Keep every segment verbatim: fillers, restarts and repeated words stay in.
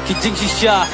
Ki jingshisha.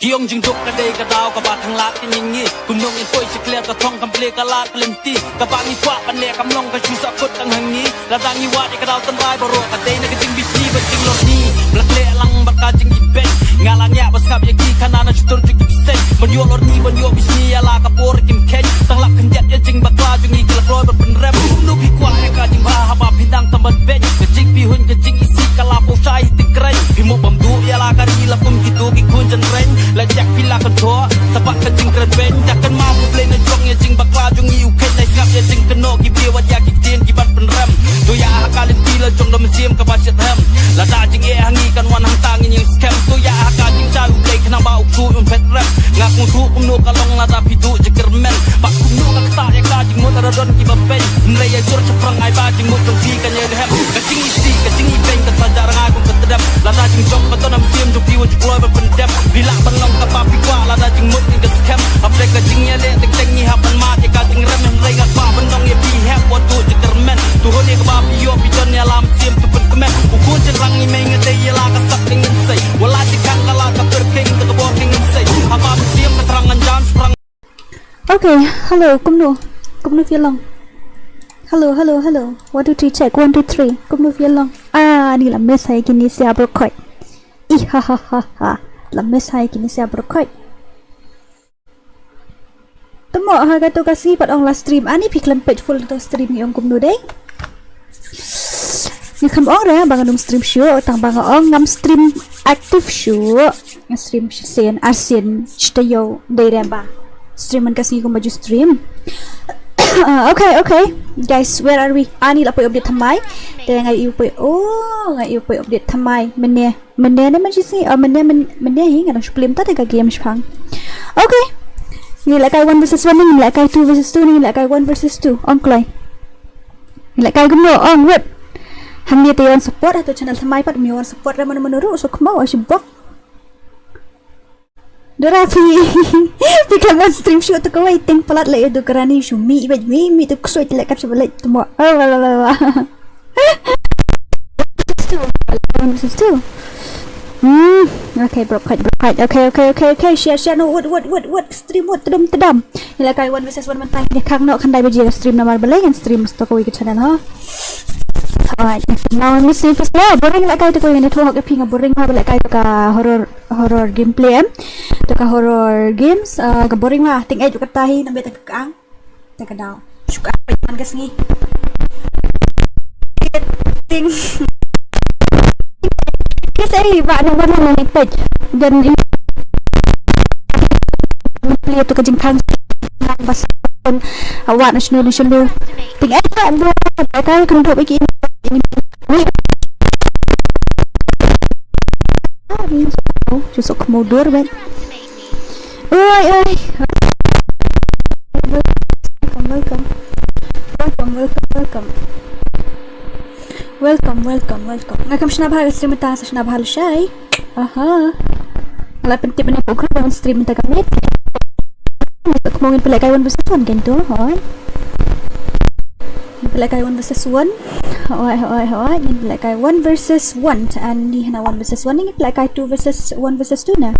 Ki ong jingduk ka dei ka daw kaba khang lad ka ngi ngi. Kumno ngin poi sha clear ka thong kam plie ka lad ka lynti. Kaba ngi kwah ban leh kam long ka shu sah kut tang ha ngi. Lada ngi wad ïa ka daw tynrai baroh ka dei na ka jingbishni bad jinglorni. Ba la khleh lang bad ka jingibeiñ. Nga la ngiah ba sngap ïa ki khana na shutur jong ki bseiñ. Ban ïoh lorni ban ïoh bishni ïa la ka por kim kheiñ. Tang lap khyndiat ïa jingbakla jong ngi ki la kloi ban pynrem. Kumno phi kwah ïa ka jingbha haba phi dang tam ban beiñ. Ka jingpyrhuh ka jingisih ka la pynshai ti kren. Phi mo bam duh ïa la ka ri la kum kito ki khun jynreng. La jak phi la kyntoh sa bad ka jingkren beiñ. Dak kan ma U Blei na jong ïa jingbakla jong ngi u kheiñ. Nai sngap ïa jingkynnoh ki briew wat ïa ki ktien ki ban pynrem. To ïa ha ka lynti la jong da mynsiem kaba shet hem. Lada jingeh ha ngi kan wan hangta ngin ïeng skhem. To ïa ha ka jingshai U Blei khnang ba u ksuid un phet rem. Nga kynduh kumno ka long lada phi duh jingkyrmen. Bad kumno nga ktah ïa ka jingmut lada don kiba beiñ. Hynrei ïa jur shaphrang ai ba jingmut jong phi kan ïai rhem. Ka jingisih ka jingibeiñ kan sa jah rngai kum ka tdem. Lada jingjop ba don ha mynsiem jong phi wat ju kloi ban pyndem. Phi lah ban long kaba phi kwah lada jingmut ngi ka skhem. Hapdeng ka jingïaleh teng teng ngi hap ban mad ïa ka jingrem. Hynrei nga kwah ban ong ïa phi hep wat duh jingkyrmen. To hun ïa kaba phi ïoh phi don ïa la mynsiem to pynkmen. U khun jynrang ngi mei nga dei ïa la ka sap ka nginsei. Wat la jingkhang ka la ka pyrkhing ka bor ka nginsei. Haba mynsiem ka thrang ngan jan shaphrang. Okay, hello, kumno? Kumno phi long? Hello, hello, hello. One, two, three, check. One, two, three. Kumno phi long? Ah, ani la miss ha ïa kine sia bro khoi. Ih, ha, ha, ha, ha. La miss ha ïa kine sia bro khoi. Te mo ha kato ka sngi pat ong la stream. Ani phi khlem peit full to stream ngi ong kumno dei. Nga khlem ong re ba ngan ym stream shuh, tang ba nga ong ngam stream active shuh. Nga stream shisien, arsien, shi taïew, dei re ba stream man ka sngi kumba ju stream. Ah, okay, okay. Guys, where are we? Ani la poi update thymmai. Te nga ïoh poi, oh, nga ïoh poi update thymmai. Mynne, mynne ne mynshi sngi, oh, mynne, myn-, mynne hi nga dang shu plie mynta te ka game shipang. Okay. Ngi lehkai one versus one, ngi lehkai two versus two, ngi lehkai one versus two. Ong kloi. Ngi lehkai kumno, ong wut. Hangne te ïa wan support, hato channel thymmai pat, ym ïa wan support re mano mano ruh, so kmau, ah, shibok. Dora phi. Phi khlem wan stream shuh to kawei teng palat leh ïa u Dokrani shu mih bad mih mih to ksuid leh kat shu leh to mo. Oh, la, la, la, la. One versus two. Hmm. Okay, bro, quiet, bro, quiet. Okay, okay, okay, okay. Share, share. No, wait, wait, wait, wait. Stream, wait, tedam, tedam. Ngi lehkai one versus one mynta, ngi khang noh khyndai baje ka stream namar balei ngan stream to kawei ka channel, ha. Alright, now let me see first. Oh, boring lehkai to kawei, ngi thoh ha ka phi nga boring ha lehkai to ka horror. Horror gameplay em. To ka horror games, ah, ka boring ma, ting eh juk kata hi, nambe ta ka ang. Ta ka daw. Shuka man ka sngi. Ting. Ke sei ba nang wan nang pej. Dan i gameplay to ka jingkhang. Bas pun awak na shnu na shnu. Ting eh ka dua ka kan dok iki. Ni. Ah, ni. Oh, ju sok kmo dur bad. Oi, oi. Welcome, welcome. Welcome, welcome, welcome. Welcome, welcome, welcome. Nga kam shna bha ka stream ta, sa shna bha lashai. Aha. Nga la pyntip ïa phi ba ngan stream mynta ka miet. Kumno ngin pynlehkai one versus one kan tu, hoi. Ngin pynlehkai one versus one. Hoi, hoi, hoi. Ngin pynlehkai one versus one. Ani hana one versus one. Ngin pynlehkai two versus one versus two na.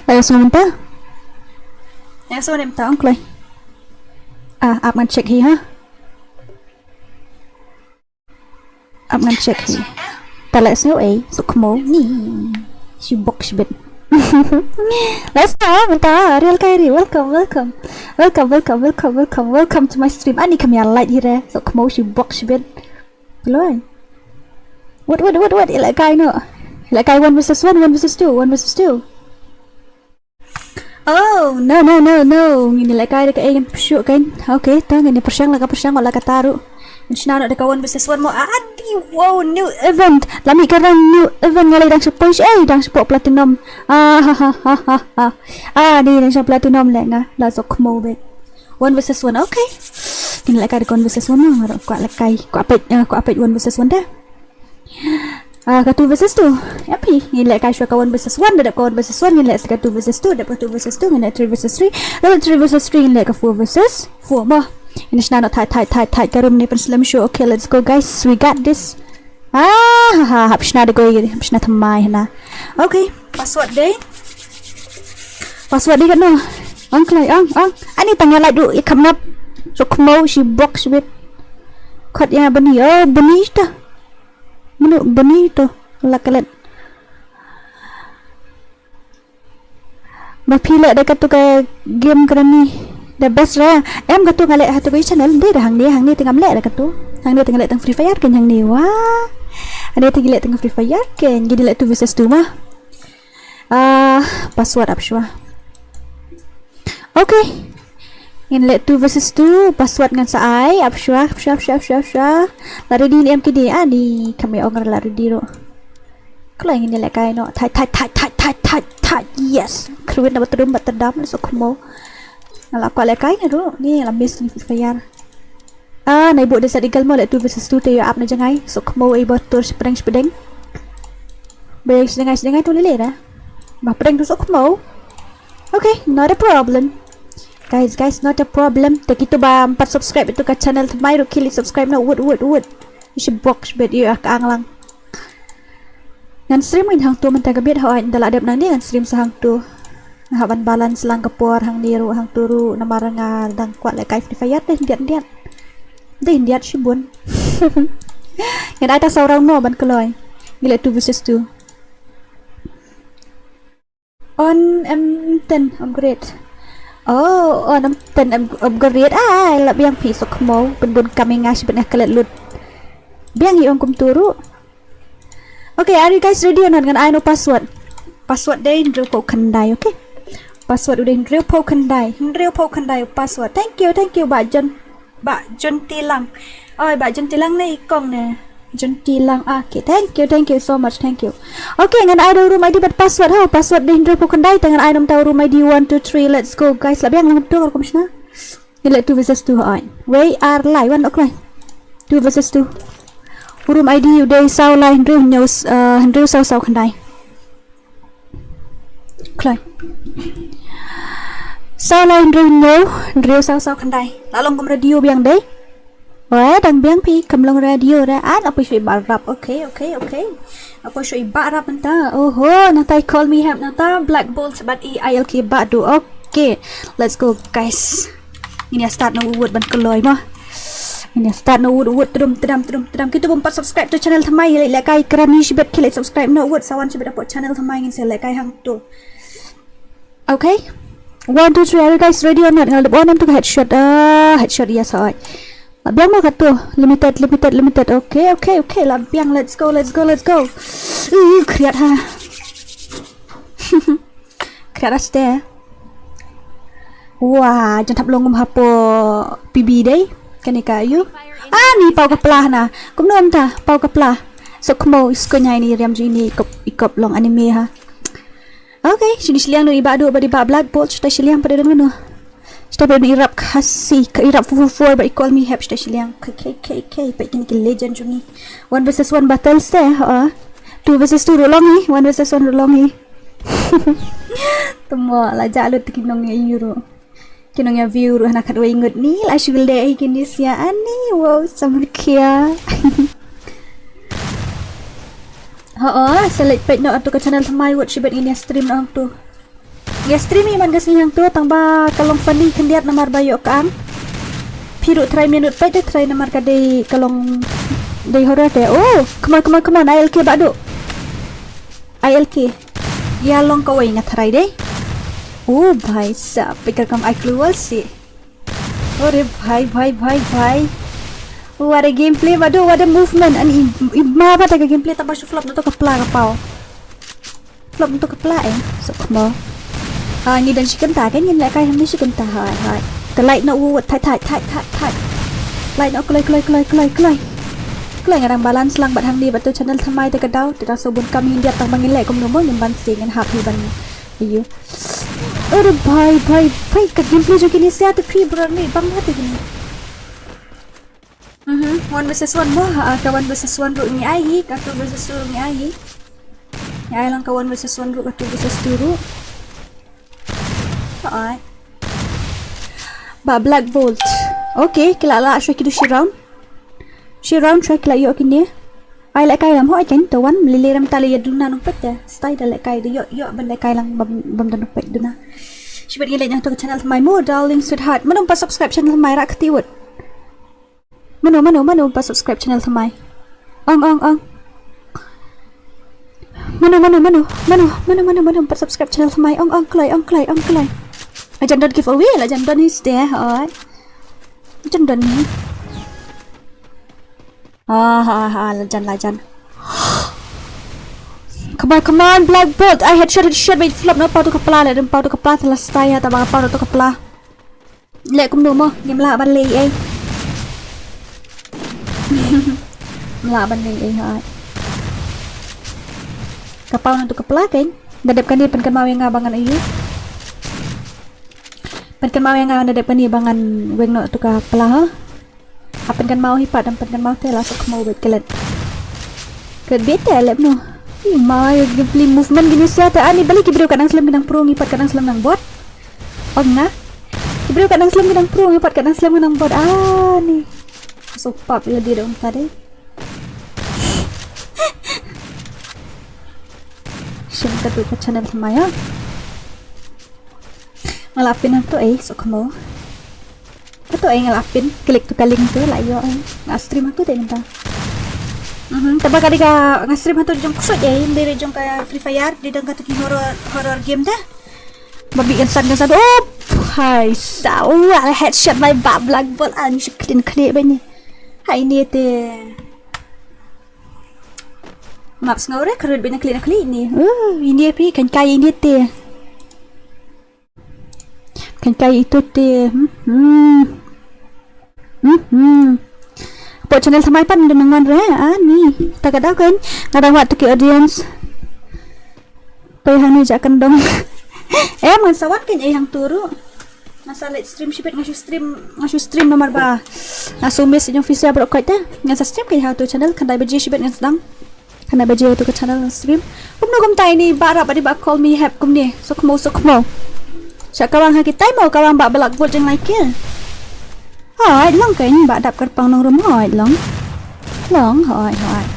Lada sngew mynta? Lada sngew mynta ong kloi. Ah, ap ngan check hi ha. Ap ngan check hi. Ta leh sngew ei, sok kmo ni. Shibok shibit. Let's go, mynta, Real Kyrie, welcome, welcome. Welcome, welcome, welcome, welcome, welcome to my stream. Ani kam ïa like hi re, sok kmo shibok shibit. Kloi. Wait, wait, wait, wait, ïa lehkai noh. Ïa lehkai one versus one, one versus two, one versus two. Oh, no, no, no, no. Ngin lehkai da kaei ngin pyrshang kan. Okay, to ngin pyrshang la ka pyrshang la ka taru. Ngin shna noh da ka one versus one mo. Adi, wow, new event. La mih ka rang new event nga lei dang shapoh, eh, dang shapoh platinum. Ah, ha, ha, ha, ha, ha. Ah, ni dang shapoh platinum leh nga. La sok kmo bad. One versus one, okay. Ngin lehkai da ka one versus one mo, nga ruh kwah lehkai, kwah peit, eh, kwah peit one versus one da. Ah, ka two versus two. Em phi, ngin lehkai shuwa ka one versus one, da dep ka one versus one, ngin leh sa ka two versus two, dep ka two versus two, ngin leh three versus three, da dep three versus three, ngin leh ka four versus four mo. Ngin shna noh, thait, thait, thait, thait, ka room ne pynslem shuh. Okay, let's go guys, we got this. Ah, ha, ha, hap shna da kawei, hap shna thymmai hana. Okay, password dei. Password dei katno? Ong kloi, ong, ong. Ani tang ïa lait ruh, ïa kham nap. Suk khmo, shi bok, shi bit. Khot ïa bani, oh, bani ta. Mano bani to? La klet. Ba phi leh da katu ka game kane, the best ra. Em katu nga leh ha tu ka channel, dei da hangne, hangne te ngam leh da katu. Hangne te nga leh tang Free Fire kan hangne. Wah. Hangne te ngi leh tang Free Fire kan. Ngi dei leh two versus two ma. Ah, password ap shuwa. Okay. Ngin leh two versus two, password ngan sa ai, ap shuwa, ap shuwa, ap shuwa, ap shuwa, ap shuwa. La ready ne em kine, ani, kham ïa ong ruh la ready ruh. Kloi ngin ïa lehkai noh, thait, thait, thait. Yes. Kyrwit na ba tdum ba tdam, suk khmo. Nga la kwah lehkai nga ruh, ni la miss ni Free Fire. Ah, nai buh Desert Eagle mo, leh two versus two te ïa ap na jngai. Suk khmo ei ba tur shpdeng shpdeng. Ba ïa shjngai shjngai tu lele da. Ba pdeng tu suk khmo. Okay, not a problem. Guys, guys, not a problem. Te kito ba ym pat subscribe ïa tu ka channel thymmai ruh khie leit subscribe noh, wut, wut, wut. Shi bok shi bit ïa ka ang lang. Ngan stream ngin hangto mynta ka bit, hooid, ynda la dep nangne ngan stream sa hangto. Nga hap ban balance lang ka por hangne ruh hangto ruh namar nga dang kwah lehkai Free Fire, dei hyndiat hyndiat. Dei hyndiat shibun. Ngan ai ta saw round mo ban kloi. Ngi leh two versus two. On M ten upgrade. Oh, on M ten up- upgrade. Ai, la biang phi suk khmo, pynbun kam ïa nga shibit nga klet lut. Biang hi ong kumtu ruh. Okay, are you guys ready or not? Ngan ai noh password. Password dei hynriew phew khyndai, okay? Password u dei hynriew phew khyndai. Hynriew phew khyndai u password. Thank you, thank you, Bah John. Bah John Tilang. Oi, Bah John Tilang ne i kong ne. John Tilang. Okay, thank you, thank you so much, thank you. Okay, ngan ai da u room I D bad password ha. Password dei hynriew phew khyndai, te ngan ai noh mynta u room I D, one, two, three, let's go guys. La biang lang tu ka kum shna. Ngi leh two versus two hooid. Wei ar lai, wan ok lai. Two versus two. U room I D u dei saw lai hynriew hynñiew, uh, hynriew saw saw khyndai. Kloi. Saw lai hynriew hynñiew, hynriew saw saw khyndai. La long kum radio biang dei. Wei, dang biang phi, kam long radio re. Ah, la poi shu i Bah Rap. Okay, okay, okay. La poi shu i Bah Rap mynta. Oho, nangta i Call Me Hep, nangta Black Bolt bad i I L K Bah Duh. Okay, let's go guys. Ngin ïa start noh wut wut ban kloi mo. Ngin ïa start noh wut wut, tdum tdam tdum tdam. Kito bym pat subscribe to channel thymmai, leh lehkai, kyrani shibit khie leit subscribe noh wut, sa wan shibit hapoh channel thymmai, ngin sa lehkai hangto. Okay. One, two, three, are you guys ready or not? Nga la dep on em tu ka headshot. Ah, headshot, yes, hooid. La biang mo katu. Limited, limited, limited. Okay, okay, okay. La biang, let's go, let's go, let's go. Uh, khriat ha. Khriat aste. Wah, jan thap long um hapoh P B dei. Kane ka aïu. Ah, ni paw ka pla na. Kumno mynta paw ka pla. Suk khmo, i skun ha ini riam ju ini, i kop, i kop long anime ha. Okay, shini shiliang noh i Bah Duh bad i Bah Black Bolt, shata shiliang pat don mano. Shata pat i Rap Khasi, ka i Rap four four four bad i Call Me Hep, shata shiliang. Okay, okay, okay, okay. Peit kine ki legend jong ngi. One versus one battle ste, ha. Two versus two ruh long hi, one versus one ruh long hi. Tymmo, la jah lut ki nong ïa view ruh. Ki nong ïa view ruh hana khatwei ngut ni, la shu leh hi kine sia ani, wow, samrkhia. Ho, oh, select peit noh atu ka channel thymmai wut shibit ngin ïa stream noh hangtu. Ïa stream hi man ka sngi hangtu, tang ba ka long funny khyndiat namar ba ïoh ka ang. Phi ruh try minute peit de try namar ka dei ka long dei horror de. Oh, come on, come on, come on, I L K Bah Duh. I L K. Ïa long kawei nga try de. Oh, bhai sahab, peit ka kam ai clue wall si. Ore bhai, bhai, bhai, bhai. What a gameplay, Bah Duh, what a movement. Ani i, i ma ba ta ka gameplay ta ba shu flop na to ka pla ka paw. Flop na to ka pla eh. So, come on. Ah, ngi dang shi kynta, kan ngin leh kai hangne shi kynta, hai, hai. Ka light na u, thait, thait, thait, thait, thait. Light na u, kloi, kloi, kloi, kloi, kloi. Kloi nga dang balance lang bad hangne bad to channel thymmai te ka daw, te dang so bun kam ngin diat tang ba ngin leh kumno mo ngin ban sing ngin hap hi ban. Aiyo. Ore bhai, bhai, bhai, ka gameplay jong kine sia te phi bro ni, bang hate kine. One versus one mo, ha, ka one versus one ruh ngi ai hi, ka two versus two ruh ngi ai hi. Ngi ai lang ka one versus one ruh, ka two versus two ruh. Hooid. Ba Black Bolt. Okay, ki la lah shuwa ki du shi round. Shi round shuwa ki la ïoh kine. Ai lehkai lam hooid kan, to wan, lei lei ram ta lei ïa duna nongpeit te. Stai da lehkai da ïoh, ïoh ban lehkai lang bam, bam da nongpeit duna. Shibit ngi leit na to ka channel thymmai mo, darling sweetheart. Mano ba subscribe channel thymmai, rah kti wut. Mano, mano, mano ba subscribe channel thymmai? Ong, ong, ong. Mano, mano, mano, mano, mano, mano, mano ba subscribe channel thymmai? Ong, ong, kloi, ong, kloi, ong, kloi. La jan don giveaway, la jan don hi ste, hooid. La jan don hi. Ah, ha, ha, la jan, la jan. Come on, come on, Black Bolt. Ai headshot, headshot, bad flop, no, paw to ka pla, leh dum paw to ka pla, te la stai ha, taba paw to ka pla. Leh kumno mo, ngim lah ban leh ei. Ngim lah ban leh ei, hooid. Ka paw na to ka pla kein. Da dep kane pynkynmaw ïa nga ba ngan ïoh. Pynkynmaw ïa nga da dep kane ba ngan weng noh to ka pla ha. Ha pynkynmaw hi pat, ym pynkynmaw te la suk khmaw bad klet. Klet bad te lep no. Hi ma, ïa ki pli movement kine sia te ani bali ki briew ka nang slem ki nang pro ngi pat ka nang slem nang bot. Ong nga. Ki briew ka nang slem ki nang pro ngi pat ka nang slem nang bot ani. So pap ïa dei da um ta dei. Shem ka tu ka channel thymmai ïa. Nga la pin hangto ei, so khmaw. Hangto ei nga la pin, klik tu ka link tu la ïoh ei. Nga stream hangto te mynta. Mhm, taba ka dei ka nga stream hangto jong ksuid ei, ym dei jong ka Free Fire, dei dang ka tu ki horror, horror game te. Ba bih kan san kan san. Oh, hai sa. Oh, ala headshot mai ba Black Bolt ani shi clean clean ba ni. Hai ni te. Map sngaw re khrut bad na kli na kli ni. Uh, ini phi kan kai ini te. Kan kai itu te. Hmm. Hmm. Hmm. Hmm. Hapoh channel thymmai pat don nang wan re. Ah, ni. Ta ka daw kan. Nga dang wad to ki audience. Pei hangne ja kan dong. Em ngan sa wan kan ei hangto ruh. Nga sa leit stream shibit, nga shu stream, nga shu stream namar ba nga shu miss jong Fisia baroh koit te. Ngan sa stream ka ha tu channel khyndai baje shibit ngan sdang. Khyndai baje tu ka channel ngan stream. Kumno kumta ini ba rap adi ba call me hep kumne. So khmaw, so khmaw. Sha kawang ha kitai mo kawang ba Black Bolt jong lai kill. Hooid long kein ba dap kyrpang nongrum hooid long. Long hooid hooid.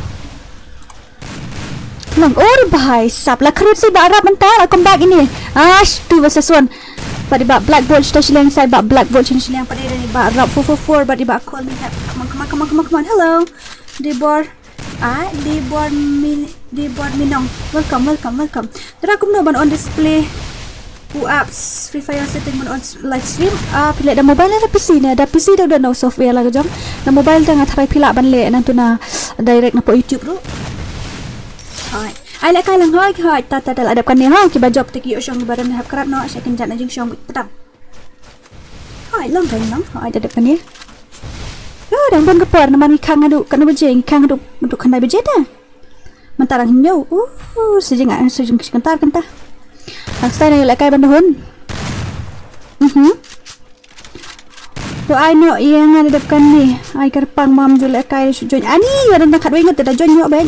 Long or bhai sap la khrut si ba rap mynta la come back ini. Ash two versus one. Bad i ba Black Bolt shita shiliang side ba Black Bolt shita shiliang pat i ba rap four four four bad i ba call me hep. Come on, come on, come on, come on, come on. Hello. Dibor. Ah, Dibor Min, Dibor Minong. Welcome, welcome, welcome. Tara kumno ban on display. U apps Free Fire setting ban on live stream. Ah, phi leh da mobile ne da P C ne, da P C da u don software la ka jong. Da mobile te nga tharai phi lah ban leh nangtu na direct na po YouTube ruh. Hooid. Ai lehkai lang hooid hooid ta ta da la dep kane hooid kiba jop te ki ïoh shong kiba don hap krap noh sha kin jat na jingshong bit patang. Hooid long kai long hooid da dep kane. Oh, dang don ka por namar ngi khang haduh katno baje ngi khang haduh haduh khyndai baje te. Mynta dang hynñiew. Uh, sijing ah sijing kyntar kyntar. Dang style na ïa lehkai ban da hun. Mhm. To ai noh ïa nga da dep kane. Ai kyrpang mam ju lehkai shu join. Ani ïa dang khatwei ngut da join noh bad.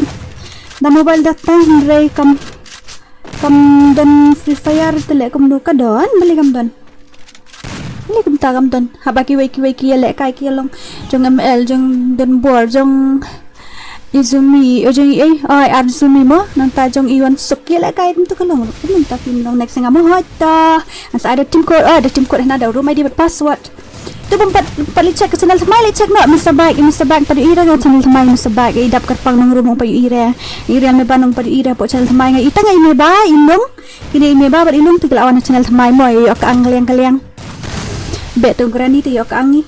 Da mobile data hynrei kam kam don Free Fire te leh kumno ka don bali kam don. Bali kumta kam don. Haba kiwei kiwei ki ïa lehkai ki ïa long jong M L jong Don Bor jong Izumi, oh, jong i, eh, oh, Arzumi mo, nangta jong i wan suk ïa lehkai kumtu ka long. Kumta kim long next nga mo hooid ta. Ngan sa ai da team code, oh, da team code hana da room I D bad password. Tu bym pat pat leit check ka channel thymmai leit check noh Mister Bike, Mister Bike pat ïohi re ka channel thymmai Mister Bike, i dap kyrpang nongrum pat ïohi re. I real me ba nong pat ïohi re hapoh channel thymmai nga i tang i me ba i nong. Kine i me ba bad i nong tu ki la wan channel thymmai mo ïoh ka ang liang ka liang. Bad tu granny tu ïoh ka ang i.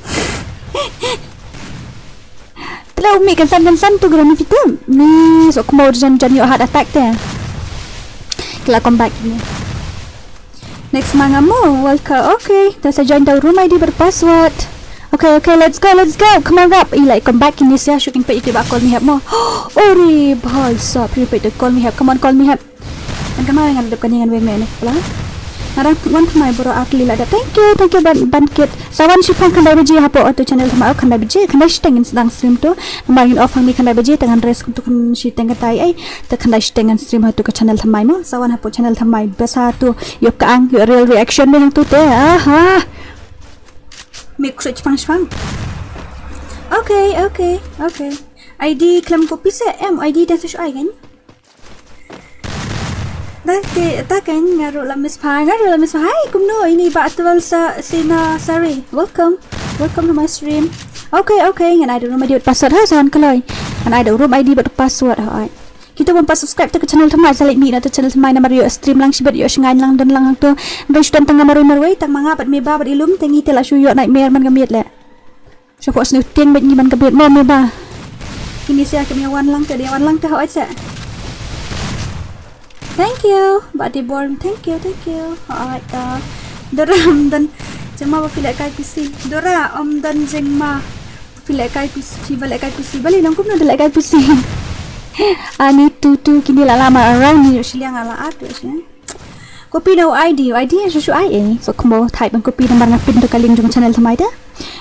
Tle u mih kynsan kynsan tu granny fitu. Ni so khmaw jan jan ïoh heart attack te. Ki la come back ni. Next ma nga mo welcome. Okay, ta sa join da room I D bad password. Okay, okay, let's go, let's go. Come on rap. I la come back ni sia shu kin peit ïa ba call me hep mo. Ori bhai sab shu peit call me hep. Come on call me hep. Ngan kynmaw ngan dep kane ngan weng ne ne pla. Nga dang wan thymmai bro, ar tylli la dep. Thank you, thank you ban, ban kit. Sa wan shipang khyndai baje hapoh uto channel thymmai, oh khyndai baje, khyndai shiteng ngin sdang stream to. Namar ngin off hangne khyndai baje, te ngan rest kumto khyndai shiteng kata ei. Te khyndai shiteng ngan stream ha uto ka channel thymmai mo. Sa wan hapoh channel thymmai, basa to, ïoh ka ang, ïoh real reaction ne hangto te. Aha. Mik shu shipang shipang. Okay, okay, okay. I D khlem copy se em, I D da shu ai kan. Da te, da kan nga ruh la miss pha, nga ruh la miss pha. Hai, kumno ini ba twelve sa, sina, sorry. Welcome. Welcome to my stream. Okay, okay, ngan ai da room I D bad password ha, sa wan kloi. Ngan ai da room I D bad password ha, ai. Kita bym pat subscribe to ka channel thymmai, sa leit mih na to channel thymmai namar ïoh stream lang shibit, ïoh shngaiñ lang, don lang hangto. Ngan shu don tang nga marwei marwei, tang ma nga bad me ba bad i lum, te ngi te la shu ïoh nightmare man ka miet leh. Shu pok sniew tieng bad ngi man ka miet mo me ba. Kine sia kine wan lang te, dei wan lang te, hooid se. Thank you. Ba dei bor, thank you, thank you. Hooid ta. Dora ym don jingma ba phi lehkai P C. Dora ym don jingma. Phi lehkai P C, phi ba lehkai P C. Balei nang kumno da lehkai P C. Ani tu tu kini la lama around ni shiliang ala atu shiliang. Copy na u I D, u I D shu shu ai eh. Sohkhmo, thait ban copy namar nga pin to ka link jong channel thymmai te.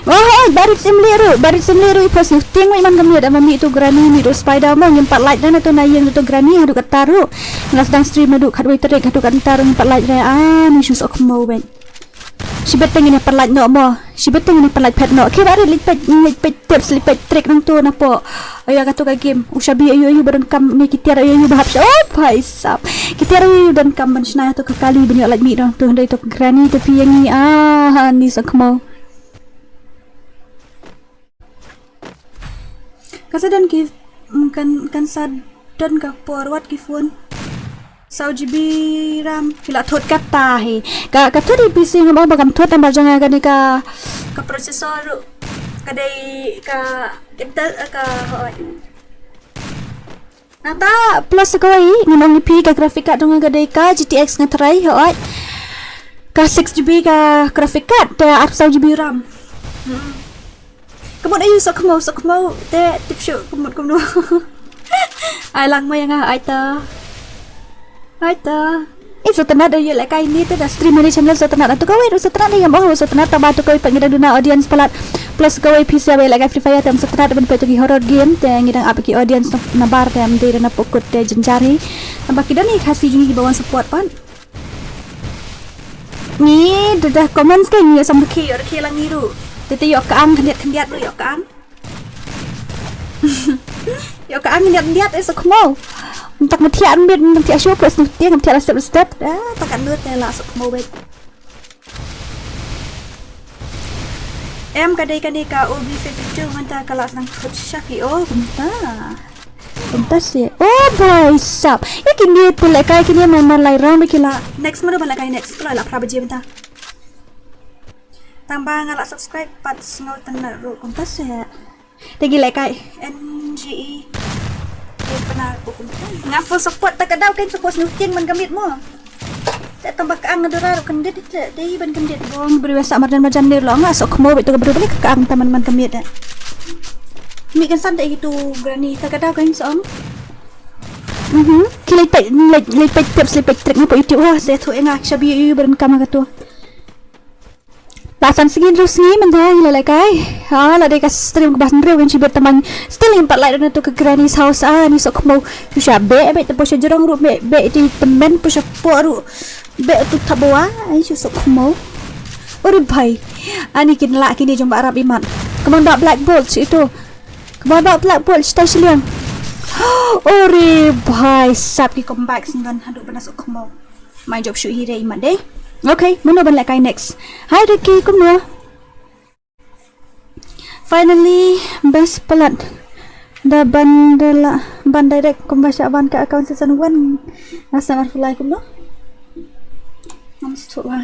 Oh, oh, barit sim leh ruh, barit sim leh ruh, i pos ni tieng wei man ka miet, ama mih to granny, mih to spider mo, ngim pat lait re na to na ïing to granny, haduh katta ruh. Nga sdang stream haduh khatwei tarik, haduh katta ruh ngim pat lait re. Ah, ni shu sohkhmo wei. Shibit teng ngin ïa pynlait noh mo. Shibit teng ngin ïa pynlait phet noh. Khie ba rit leit peit, leit peit tips, leit peit trick nangto napoh. Ïa kato ka game. U shabi aïu aïu ba donkam ne ki tiar aïu aïu ba hap sha. Oh, bhai sab. Ki tiar aïu aïu donkam ban shna ïa to ka kali ban ïoh lait mih nangto hynrei to ka granny te phi ïa ngi. Ah, ni sohkhmo. Kan sa don ki, mm, kan, kan sa don ka por wat ki phone. Saw G B RAM, ki la thut kata hi. Ka, ka thut hi P C ngam ong ba kam thut namar jong nga kane ka, ka processor ruh. Ka dei ka Intel, ka, hooid. Nangta plus kawei, ngin ong ïa phi ka graphic card jong nga ka dei ka G T X nga tharai, hooid. Ka six G B ka graphic card, te arphew saw G B RAM. Hmm. Ka mut aïu sohkhmo, sohkhmo, te tip shuh, ka mut kumno. Ai lang mo ïa nga, ai ta. Ai ta. Eh, sngewtynnat ïa u lehkai ni te da stream ha kane channel sngewtynnat. Atu kawei ruh sngewtynnat ïa nga mo, sngewtynnat tang ba atu kawei pat ngi dang duna audience palat. Plus kawei phi sa ba lehkai Free Fire te ym sngewtynnat ban peit ïa ki horror game te ngi dang ap ïa ki audience na bar te ym dei da na pokut te jynjar hi. Tang ba ki don hi Khasi jong ngi kiba wan support pat. Ngi da da comments ka ngi ïa sam rkhie, ïoh rkhie lang ngi ruh. Te te ïoh ka ang khyndiat khyndiat ruh ïoh ka ang. Ïoh ka ang khyndiat khyndiat eh sohkhmo. Mynta nga thiah mynta nga thiah shuh pyrshah sngewthuh nga thiah la step la step. Ah, ta ka nud te la sohkhmo beit. Em ka dei kane ka O B fifty-two mynta ka la sdang thut sha ki o kumta. Kumta se. Oh bhai sab. Ïa kine te lehkai kine mar mar lai round ki la. Next mano ba lehkai next. Ka la phra baje mynta. Tang ba nga la subscribe pat sngewtynnat ruh kumta se. Te ngi lehkai N G E. Te pynah ruh kumta. Nga full support ta ka daw kan support sngewthuh man ka miet mo. Te tang ba ka ang dura ruh kyndit te dei ban kyndit. Bong briew sa marjan marjan ne ruh nga sohkhmo beit to ka briew balik ka ang ta man man ka miet. Mih kan san te itu granny ta ka daw kan song. Mhm. Ki leit peit, leit, leit peit tips, leit peit trick na pdeng YouTube ha, se thu nga shabi ïa u ba donkam ha kato. La san sngi hynriew sngi mynta ngi la lehkai. Ha, la dei ka stream kaba hynriew kan shibit tang ba still ngim pat lait na to ka granny's house, ah, ni sohkhmo. Shu sha beh beh te poi sha jrong ruh beh beh te tymmen poi sha poh ruh. Beh tu thabawa, ai shu sohkhmo. Ore bhai. Ani kin lah kine jong ba Arab imat. Kmon ba Black Bolt shi itu. Kmon ba Black Bolt shi tai shiliang. Ore bhai sab ki comeback sngewdon haduh ba na sohkhmo. Mai jop shu hi re imat de. Okay, mano ban lehkai next. Hai Ricky, kumno? Finally, best palat. Da ban da la, ban direct kumba sha ban ka account season one. Nga sa mar fulai kumno? Ngam sngewthuh ba.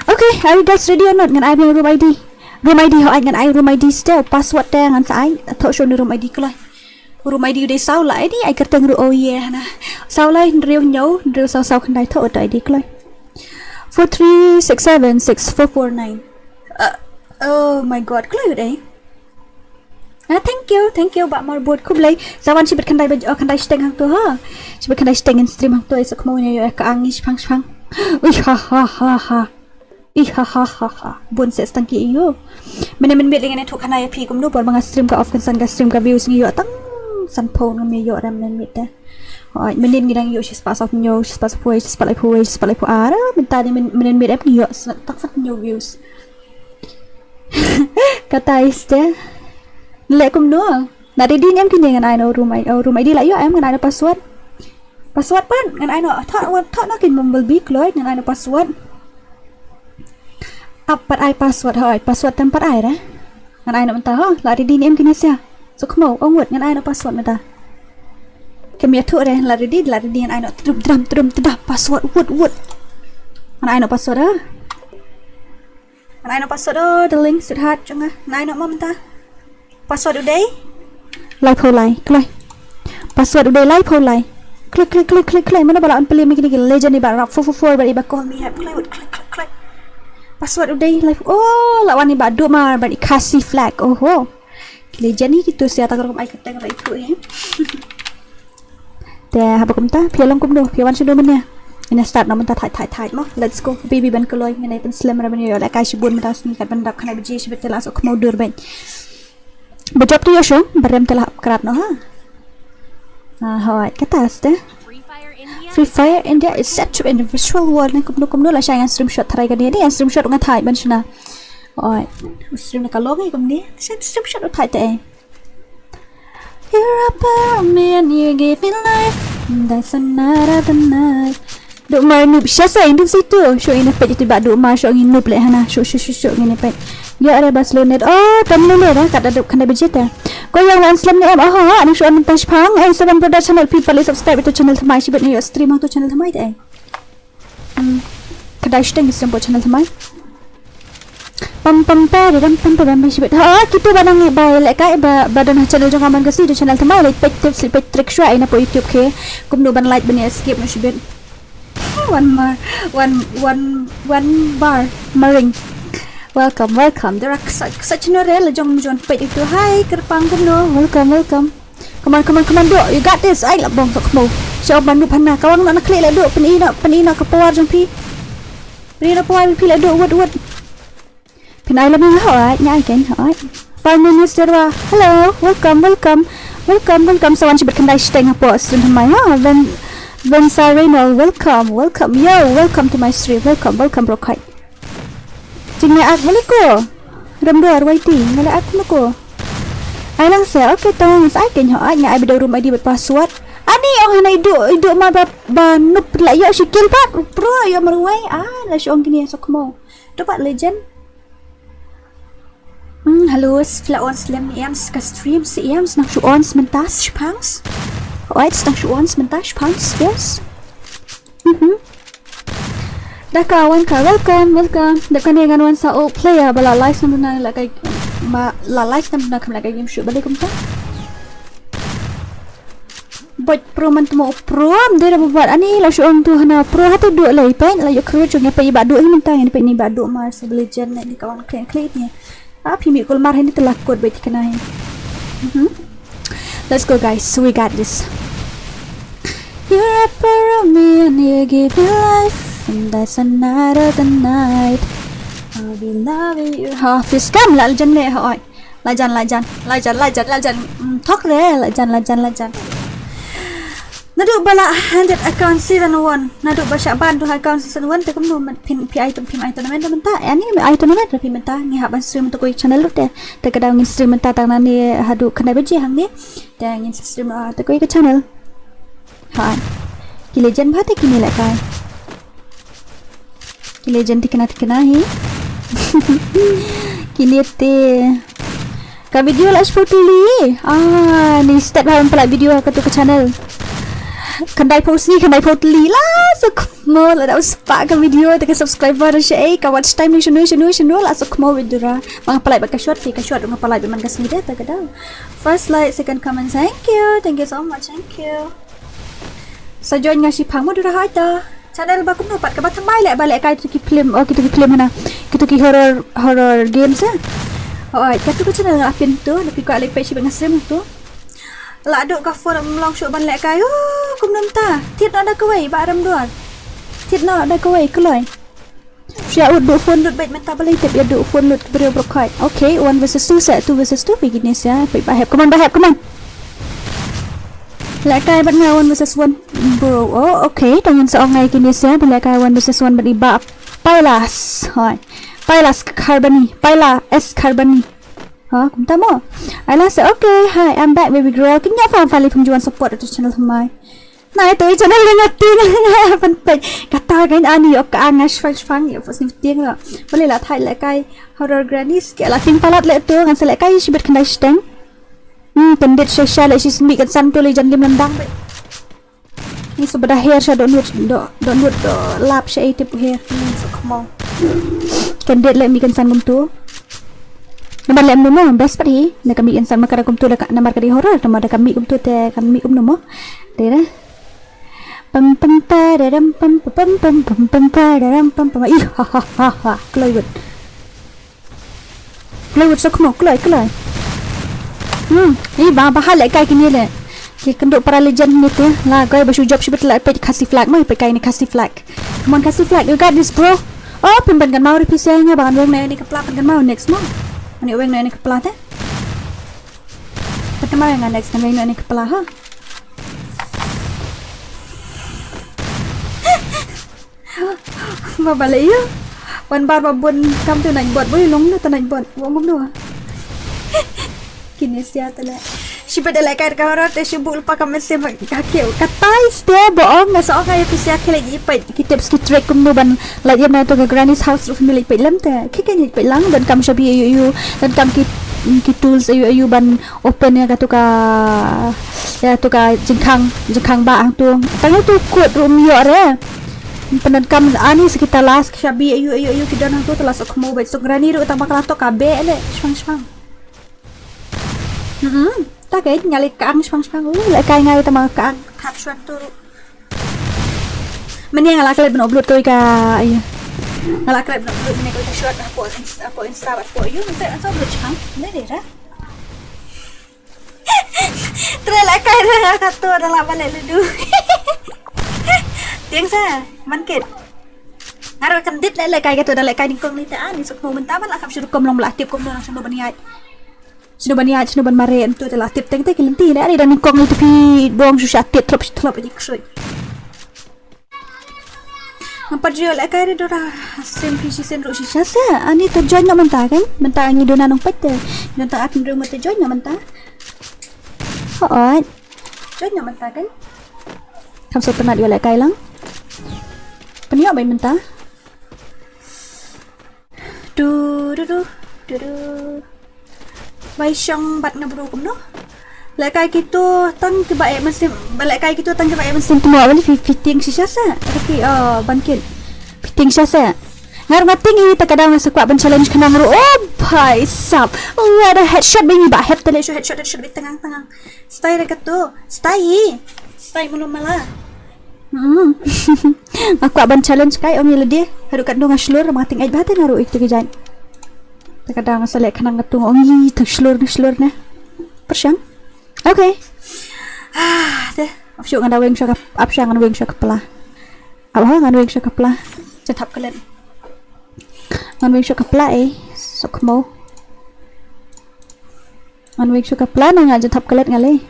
Okay, are you guys ready or not? Ngan ai biang room I D. Room I D ho ai ngan ai room I D ste, password te ngan sa ai. Thoh shuh ni room I D kloi. Room I D u dei saw lai, I D ai kyrteng ruh, oh yeah, hana. Saw lai hynriew hynñiew, hynriew saw saw khyndai, thoh uto I D kloi. Four three six seven six four four nine. Uh, oh my God, kloi u dei. Ah, thank you, thank you, Bah Marbot, khublei. Sa wan shibit khyndai baj-, oh, khyndai shiteng hangto ha. Shibit khyndai shiteng in stream hangto, eh, sohkhmo ïa ka ang ngi shipang shipang. Ui ha ha ha ha. Ih ha ha ha ha. Bun seh stang ki ïoh. Mynne mynmiet lei ngan ïathuh khana ïa phi kumno por ba nga stream ka off kynsan ka stream ka views ngi ïoh tang sanphew ngam ïoh re mynmiet te. Hooid mynne ngi dang ïoh shispah saw phew, shispah saw phew, shispah laiphew, shispah laiphew ar. Mynta ne mynmiet em ngi ïoh tang sanphew views. Kata iste. Leh kumno? La ready ne em kine? Ngan ai noh room ID, room ID la ïoh em? Ngan ai noh password. Password pat ngan ai noh. Thoh, thoh noh kin Bumblebee kloi, ngan ai noh password. Ap pat ai password, hooid password te em pat ai re. Ngan ai noh mynta ho. La ready ne em kine sia? Sngewkhmih, ong wut, ngan ai noh password mynta. Kem ïathuh re, la ready, la ready, ngan ai noh. Tdum tdam tdum tdam, password, wut wut. Ngan ai noh password ha. Ngan ai noh password, oh darling, sweetheart jong nga. Ngan ai noh mo mynta. Password u dei laiphew lai, kloi. Password u dei laiphew lai. Kloi kloi kloi kloi kloi. Mano ba la wan plie ma kine ki legend i ba rap four four four bad i ba call me hep. Kloi wut, kloi kloi kloi. Password u dei laiphew. Oh, la wan i ba duh mar bad i Khasi flag. Oho. Ki legend hi kito, sia ta ka rukom ai kyrteng ba i phuh hi. Te haba kumta phi ïa long kumno, phi ïa wan shano mynne? Ngin ïa start noh mynta, thait thait thait mo. Let's go baby, ban kloi. Ngin ïa pynslem re ban ïoh lehkai shibun mynta sngi, kat ban dap khyndai baje shibit te la sngewkhmih dur bad ba jop te ïoh shong, ba rem te la hap krad noh ha. Ah, hooid, kata ste. Free Fire India is set to end the virtual world. Ne kumno kumno, lashai ngan stream shot tharai kane, ne ngan stream shot, nga thait ban shna. Hooid. Stream na ka long ei kumne. Stream shot u thait te ei. You're up on me and you give me life. That's another the night. Duh mar noob sha sa, i noob sa itu. Shu ina peit itu ba duh mar, shu ngin noob leh hana. Shu shu shu shu ngin peit. Ïa are ba slow net. Oh, tam ne le da, kat da duh khyndai baje te. Ko ïa wan slem ne em? Aha, nang shu on mynta shipang. Eh, Seven Brother Channel, phi pat leh subscribe ïa uto u channel thymmai, shibit ngi ïoh stream ha uto u channel thymmai te ei. Hmm. Khyndai shiteng ki stream ha uto u channel thymmai. Pam pam pam pam pam pam pam, shibit. Ha, kito ba nang ba lehkai ba, ba don ha channel jong ka man ka sngi, uto u channel thymmai, leit peit tips, leit peit trick shuwa ina hapoh YouTube, okay. Kumno ban like ban ïa skip noh shibit. One mar, one, one, one bar maring. Welcome, welcome. Dei ra ksa, ksa chno re, la jong jon peit itu. Hai kyrpang, kumno? Welcome, welcome. Come on, come on, come on, duh. You got this. Ai, la bong sngewkhmih. Sha ban duh phan na. Ka wan na khlieh la duh. Pyni noh, pyni noh ka power jong phi. Pyni noh power phi la duh, wut wut. Phin ai la bong, hooid, nga ai kein, hooid. Prime Minister wa. Hello, welcome, welcome. Welcome, welcome. Sa wan shibit khyndai shiteng hapoh stream thymmai ha. Ven, Vensa Reno, welcome, welcome. Yo, welcome to my stream. Welcome, welcome, bro. Jing ne ak balik ko. Rem duar wai ti, nga la ak ko. Ai lang se, okay, tong, sa ai kein, hooid, nga ai beit u room ID bad password. Ani ong hana i duh, i duh mar ba, ba noob la ïoh shi kill pat, pro ïoh marwei, ah, la shu ong kine sngewkhmih. To pat legend. Hmm, hello, phi la on slem ne em ka stream, si em, nang shu on mynta, shipang. Hooid, nang shu on mynta, shipang, yes. Mhm. Da ka wan ka, welcome, welcome. Dep kane ngan wan sa u player ba la live snem duna la kai, ba la live snem duna kam la kai game show, balei kumta? Bad pro man tmo pro am dei da bad ani la shu ong tu hana pro ha tu duh lei pen la ïoh create jong ngi, peit ba duh hi mynta, ngi peit ni ba duh mar sa beli jen ne ni ka wan kren kren ni. Ah, phi mih kulmar hi ni, te la kut bad thikna hi. Mhm. Let's go, guys. We got this. You're up around me and you give me life, and that's another the night. I'll be loving you. Ha, fish cam la jan le ha oi. La jan, la jan, la jan, la jan, la jan. Mm, thok re, la jan, la jan, la jan. Naduh ba la handed account season one. Naduh ba shah ban tu account season one te kumno phin phi ai tu, phi ai tournament mynta. Ani ai tournament phi mynta. Ngi hap ban stream tu ko channel te. Te ka dang ngin stream mynta tang na ni haduh khyndai baje hangne. Te ngin stream tu ko ka channel. Ha. Ki legend ba te kini le kai. Ki legend tikna tikna hi. Kini te. Ka video la shiphew tylli. Ah, ni step ha ban pynlait video ha katu ka channel. Khyndai phew sngi, khyndai phew tylli la. So mo la da spah ka video te ka subscriber sha ei, ka watch time ni shinu shinu shinu la so mo video ra. Ma nga pynlait ba ka short, ka short nga pynlait ba man ka sngi de ta ka da. First like, second comment. Thank you. Thank you so much. Thank you. Sa join nga shipang mo dura hai ta. Channel ba kumno pat, kaba thymmai le ba le kai tu ki film, oh kitu ki film na. Kitu ki horror, horror games eh. Oh, katu ka channel nga pin tu, napi ka le page ba nga stream tu. La dok ka phone mlong shu ban le kai. Oh, kumno ta. Tit na da kawai ba ram duar. Thied noh da kawei kloi. Sha u duh phone lut beit mynta balei tip ïa duh phone lut briew briew khait. Okay, one versus two sa, two versus two phi kine sa. Peit ba hep, come on, ba hep, come on. Lehkai bad nga one versus one. Bro, oh, okay. Tang ngin sa ong ngai kine sa, ba lehkai one versus one bad i Bah Pailas. Hoi. Pailas Kharbani. Paila S Kharbani. Ha, kumta mo. Ai la sa, okay. Hi, I'm back, baby girl. Kin ïa fa fa li phung juan support ïa tu channel thymmai. Nai tu i channel ling ati nga ban peit. Kata kan ani ok ka ang nga shfang shfang ïa first ni tieng lo. Balei la thait lehkai horror grannies ke la tieng palat leh tu ngan sa lehkai shibit khyndai shiteng. Hmm, kyndit shisha leh shi mih kynsan tu lei jan lim nandang beit. Ni sa bada hair sha dohnud doh, dohnud doh lap sha ei tip hair. Ni sa khmong. Kyndit leh mih kynsan kumtu. Namar leh mnu mo best pat hi. Na ka mih kynsan ma ka da kumtu da ka namar ka dei horror. Namar da ka mih kumtu te kan mih kumno mo. Dei da. Pam pam pa da ram pam pa pam pam pam pam pa da ram pam pam. Ih, ha ha ha ha. Kloi wut. Kloi wut sa khmong, kloi, kloi. Hmm, i ba ba ha lehkai kine leh. Ki kynduh para legend ni te. La koi ba shu jop shibit la peit Khasi flag mo, peit kai ni Khasi flag. Come on Khasi flag, you got this bro. Oh, pynban kan mau ri pisa nga ba kan weng na ni ka pla pynban mau next mo. Ani weng na ni ka pla te. Pynban mau nga next kan weng na ni ka pla ha. Ba balei ïa. Wan bar ba bun kam tu naik bot boi long na tu naik bot. Wa mum no. Kine sia tu le. Shi ba da lehkai ka ro te shi bul pa kam se ma ka keu. Katai ste bo ong nga sa ong ai pisa khele ji peit. Ki tips ki trick kumno ban lait ïa na tu ka granny's house ruh family peit lem te. Ki kan ïa peit lang don kam shabi ayu ayu. Don kam ki ki tools ayu ayu ban open ïa ka tu ka ïa tu ka jingkhang jingkhang ba ang tu. Tang tu kut ruh ym ïoh re. Pyndonkam ani sa kita las ki shabi ayu ayu ayu ki don hangto te las ok mo bad suk rani ruh tang ba ka la tok ka be le shwang shwang. Hmm. Ta ke nyali ka ang shwang shwang. Uh, lehkai ngai tang ba ka ang thap shwang tu ruh. Mane nga la klet ban upload ko ka ayu. Nga la klet ban upload mane ko ka shot hapo Insta hapo Insta hapo ayu. Mane sa upload shwang. Mane dei ra. Tre lehkai re nga kato da la balik ludu. Tieng sa, man kit. Nga ruh kyndit leh lehkai kato da lehkai nyngkong ni te ani suk mo mynta ban la kam shu rukom long ba la tip kumno nang shano ban ïaid. Shano ban ïaid, shano ban mareh, ntu te la tip teng te ki lynti ne ani da nyngkong ni te phi bong shu sha tip thlop thlop aji ksoi. Nga pat ju lehkai re dora stream phi shisien ruh shisha sa. Ani to join noh mynta kan? Mynta ngi duna nong peit te. Ngi duna at nrung mynta join noh mynta. Hooid. Join noh mynta kan? Kam sot tynat ju lehkai lang. Pynïoh bai mynta. Du du du du du. Bai shong bad nga bru kumno. Lehkai kito tang kiba eh mynsiem, ba lehkai kito tang kiba eh mynsiem tmo bali fi-, fitting shisha sa. Ada ki, oh, ban kit. Fitting shisha sa. Ngar nga ting hi ta ka daw nga sa kwah ban challenge khnang ruh. Oh, bhai sab. Oh, ada headshot ba ngi ba hep tele shu headshot, headshot ba tangang tangang. Style re kato. Style hi. Style mano mala. Hmm. Nga kwah ban challenge kai ong ïa lade. Haduh katno nga shlur ma ting ait ba te nga ruh ik te ki jait. Ta ka dang sa leh khnang nga tung ong ïa te shlur ne shlur ne. Pyrshang. Okay. Ah, te. Ap shu ngan da weng sha ka, ap sha ngan weng sha ka pla. Ap ha ngan weng sha ka pla. Cha thap ka let. Ngan weng sha ka pla eh. Sok mo. Ngan weng sha ka pla na nga jan thap ka let nga lei.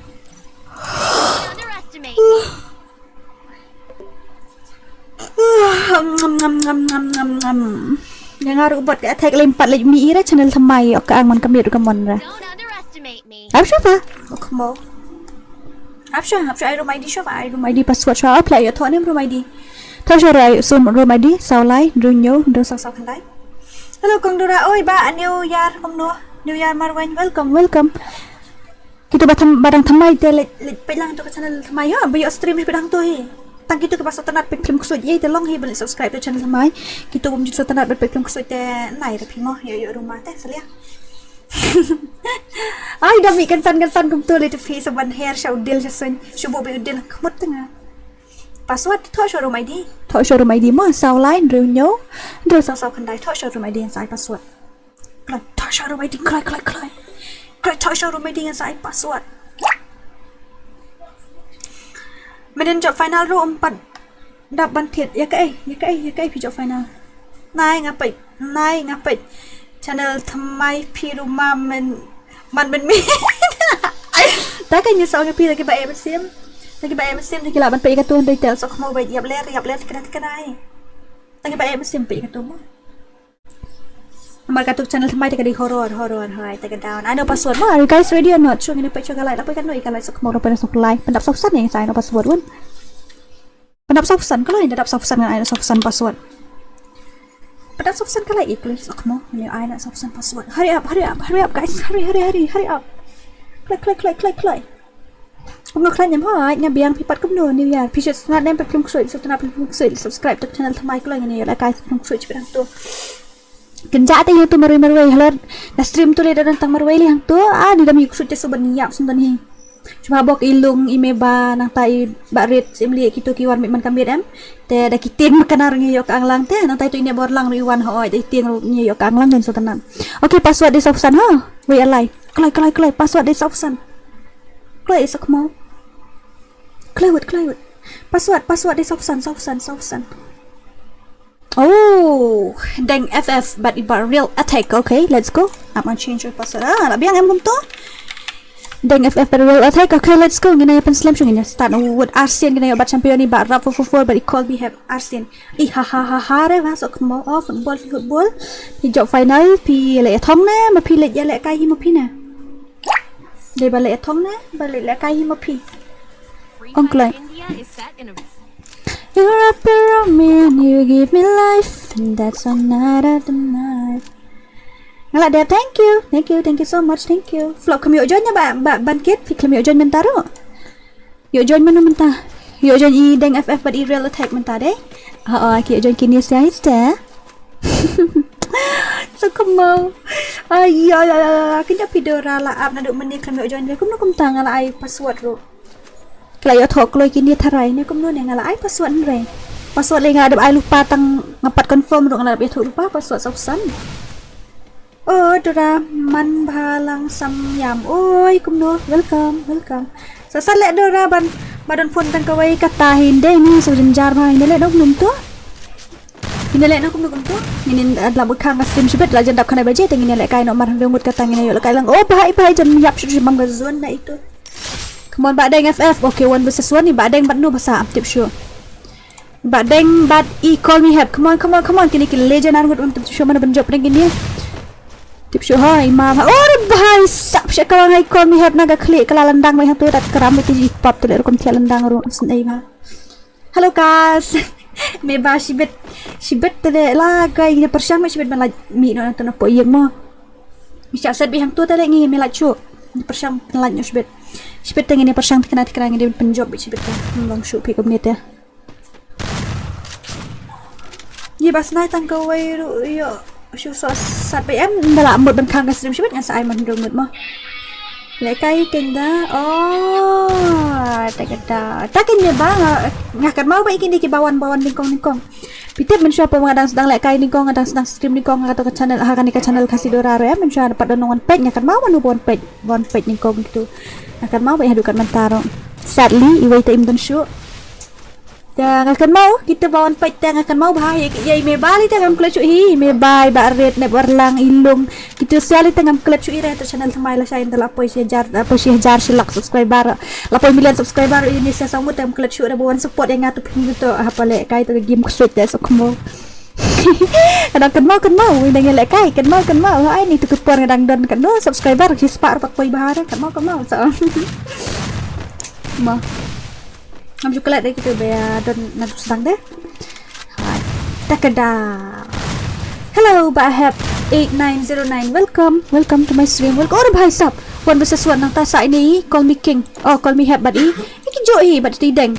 Ngam ngam ngam ngam ngam ngam ngam. Nga nga ruh bot ka attack lem pat lem mi ira channel thymmai ok ka ang man ka miet ruh ka mon ra. Don't underestimate me. Ap sha fa. Ok mo. Ap sha, ap sha ai room I D sha fa ai room I D password sha apply ïa thon em room I D. Tho sha rai sun room I D saw lai hynriew hynñiew hynriew saw saw khyndai. Hello Kong Dora, oi ba a New Year kumno. New Year Marweiñ, welcome, welcome. Kito ba tham, ba dang thymmai te leit, leit peit lang to ka channel thymmai ha, ba ïoh stream hi ba dang to hi. Tang kito kiba sngewtynnat peit film ksuid ïa te long hi ban leit subscribe to channel thymmai. Kito bym ju sngewtynnat ban peit film ksuid te nai ra phi mo, ïoh ïoh ruma te salia. Ai da mih kynsan kynsan kumto leit phi sa ban hair sha u dil sha suiñ, shu buh ba u dil khmut te nga. Password thoh showroom I D. Thoh showroom I D mo, saw lai hynriew hynñiew hynriew saw saw khyndai, thoh showroom I D ngan sa ai password. Kloi thoh showroom I D, kloi kloi kloi. Kloi thoh showroom I D ngan sa ai password. Mynnin jop final ruh ym pat. Dap ban thied, ïa kaei, ïa kaei, ïa kaei phi jop final. Nai nga peit, nai nga peit. Channel thymmai phi ruh ma men, man men mi. Ta ka ngi sa ong ïa phi la ki ba em sim. La ki ba em sim, la ki lah ban peit ïa katu hynrei te sohkhmaw ba ïap ler, ïap ler kena kena ai. La ki ba em sim peit ïa katu mo. Namar katu channel thymmai te ka dei horror, horror, hai te ka down. Ai noh password mo, are you guys ready or not? Shu ngin peit shu ka lai, la peit ka noh ïa ka lai sohkhmaw, la peit soh lai. Pyndap sohsan ïa ngi sa ai noh password wan. Pyndap sohsan, ka lai da dap sohsan ngan ai noh sohsan password. Pyndap sohsan ka lai i kloi sohkhmaw, ngi ai noh sohsan password. Hurry up, hurry up, hurry up guys. Hurry, hurry, hurry, hurry up. Kloi, kloi, kloi, kloi, kloi. Kumno khlaiñ em hooid, nga biang phi pat kumno New Year. Phi shu sngap ne em pat khlem ksuid, shu tnap khlem ksuid, subscribe to channel thymmai kloi ngin ïa lehkai khlem ksuid shibit hangto. Kynjah te ïa tu marwei marwei halor. Na stream tu lei da don tang marwei lei hangto. Ah, ni dam ïa ksuid te shu ban ïap sngewdon hi. Shu ba bok i Lung, i Meba, nangta i Bah Rit, Sim Lieh, kito ki wan miet man ka miet em. Te da ki tieng ma ka nar ngi ïoh ka anglang te, nangta itu i Nep Warlang ruh i wan hooid, da i tieng ruh ngi ïoh ka anglang kan shu tnap. Okay, password dei sohsan ha. Wei alai. Kloi, kloi, kloi, password dei sohsan. Kloi i sohkhmaw. Kloi wut, kloi wut. Password, password dei sohsan, sohsan, sohsan. Oh, Deng F F bad i Bah Real Attack. Okay, let's go. Ap ngan change your password. Ah, la biang em kumto. Deng F F bad Real Attack. Okay, let's go. Ngin ïa pynslem shuh, ngin ïa start. Oh, wut arsien ngin ïa bat champion i Bah Rap four four four bad i Call Me Hep arsien. I ha ha ha ha re ba sohkhmaw. Oh, football, football. Phi jop final, phi leh ïa thong ne, ma phi leh ïa lehkai hi ma phi ne. Dei ba leh ïa thong ne, ba leh lehkai hi ma phi. Ong kloi. You're up around me and you give me life, and that's another tonight. Nga la dep, thank you, thank you, thank you so much, thank you. Flop khlem ïoh join ne ba, ba ban kit, phi khlem ïoh join mynta ruh. Ïoh join mano mynta? Ïoh join i Deng F F bad i Real Attack mynta de. Ah, oh, ki ïoh join kine sia ista. Sohkhmaw. Ai ya ya ya, kynjah phi Dora la ap naduh mynne khlem ïoh join de. Kumno kumta nga la ai password ruh. Ka la ïoh thoh kloi kine tharai ne kumno ne nga la ai password hynrei. Password lei nga la dep ai lypa tang nga pat confirm ruh nga la dep ïathuh lypa password sohsan. Oh, Dora man bha lang sam ïam. Oi, kumno? Welcome, welcome. Sa sa leh Dora ban ba don phone tang kawei kata hi nde ni so jynjar bha hi nde leh dok num to. Hi nde leh no kumno kumto. Ngin in adla bukha nga stream shibit la jan dap kane baje te ngin leh kai no mar hynriew ngut kata ngin ïoh leh kai lang. Oh, bhai, bhai, jan ïap shu shu bam ka zone na itu. Come on, Bah Deng F F. Okay, one versus one ni Bah Deng bad no ba sa ap tip shu. Bah Deng bad i Call Me Hep. Come on, come on, come on. Kini ki legend ar ngut un tip shu mana ban jop ring kini. Tip shu ha, i ma ha. Oh, bhai, sap sha ka ngai Call Me Hep na ka khlieh ka la landang mai ha tu dat kram iti i pap tu le rukom thiah landang ru. Sn ei ma. Hello guys. Me ba shibit shibit te de la kai ne pyrshang me shibit ban la mi no to na po yek mo. Mi cha set bi hang tu te le ngi me la chu. Pyrshang la nyu shibit. Shibit te ngi ne pyrshang tikna tikna ngi de pynjop bi shibit te. Long shu pi kom ne te. Ye ba snai tang kawei ru yo. Shu so sat ba em da la mut ban khang ka stream shibit ngan sa ai man hynriew ngut mo. Leh kai kynda. Oh, ta kynda. Ta kynda ba nga, nga kat mau ba i kynda ki ba wan ba wan nyngkong nyngkong. Phi tip mynshuwa ba nga dang sdang leh kai nyngkong, nga dang sdang stream nyngkong, nga to ka channel, ha kane ka channel Khasi Dora re, mynshuwa pat don nong wan peit, nga kat mau wan wan peit, wan peit nyngkong gitu. Nga kat mau ba i haduh kat mynta ro. Sadly, i wei ta im don shu. Te nga kynmaw kita ba wan peit te nga kynmaw ba ha ïa i me ba lei te ngam klet shuh hi me ba i ba ret ne ba lang i lung kita sia lei te ngam klet shuh i re to channel thymmai la shai nda la poi shi hajar la poi shi hajar shi lak subscriber la poi million subscriber i ni sia samu te ngam klet shuh re ba wan support ïa nga to phi to ha pa leh kai to game ksut te so kmo. Kadang kynmaw kynmaw i dang leh kai kynmaw kynmaw ai ni to ki por nga dang don kynmaw subscriber shi spah pat poi ba ha re kynmaw kynmaw so. Ma. Ngam ju klet dei kita ba ïa don na sdang deh. Hai. Takada. Hello, ba hep eight nine zero nine. Welcome. Welcome to my stream. Welcome. Oh, bhai sab. One versus one nang ta sa ini call me king. Oh, call me hep bad i. Iki jo i bad ti deng.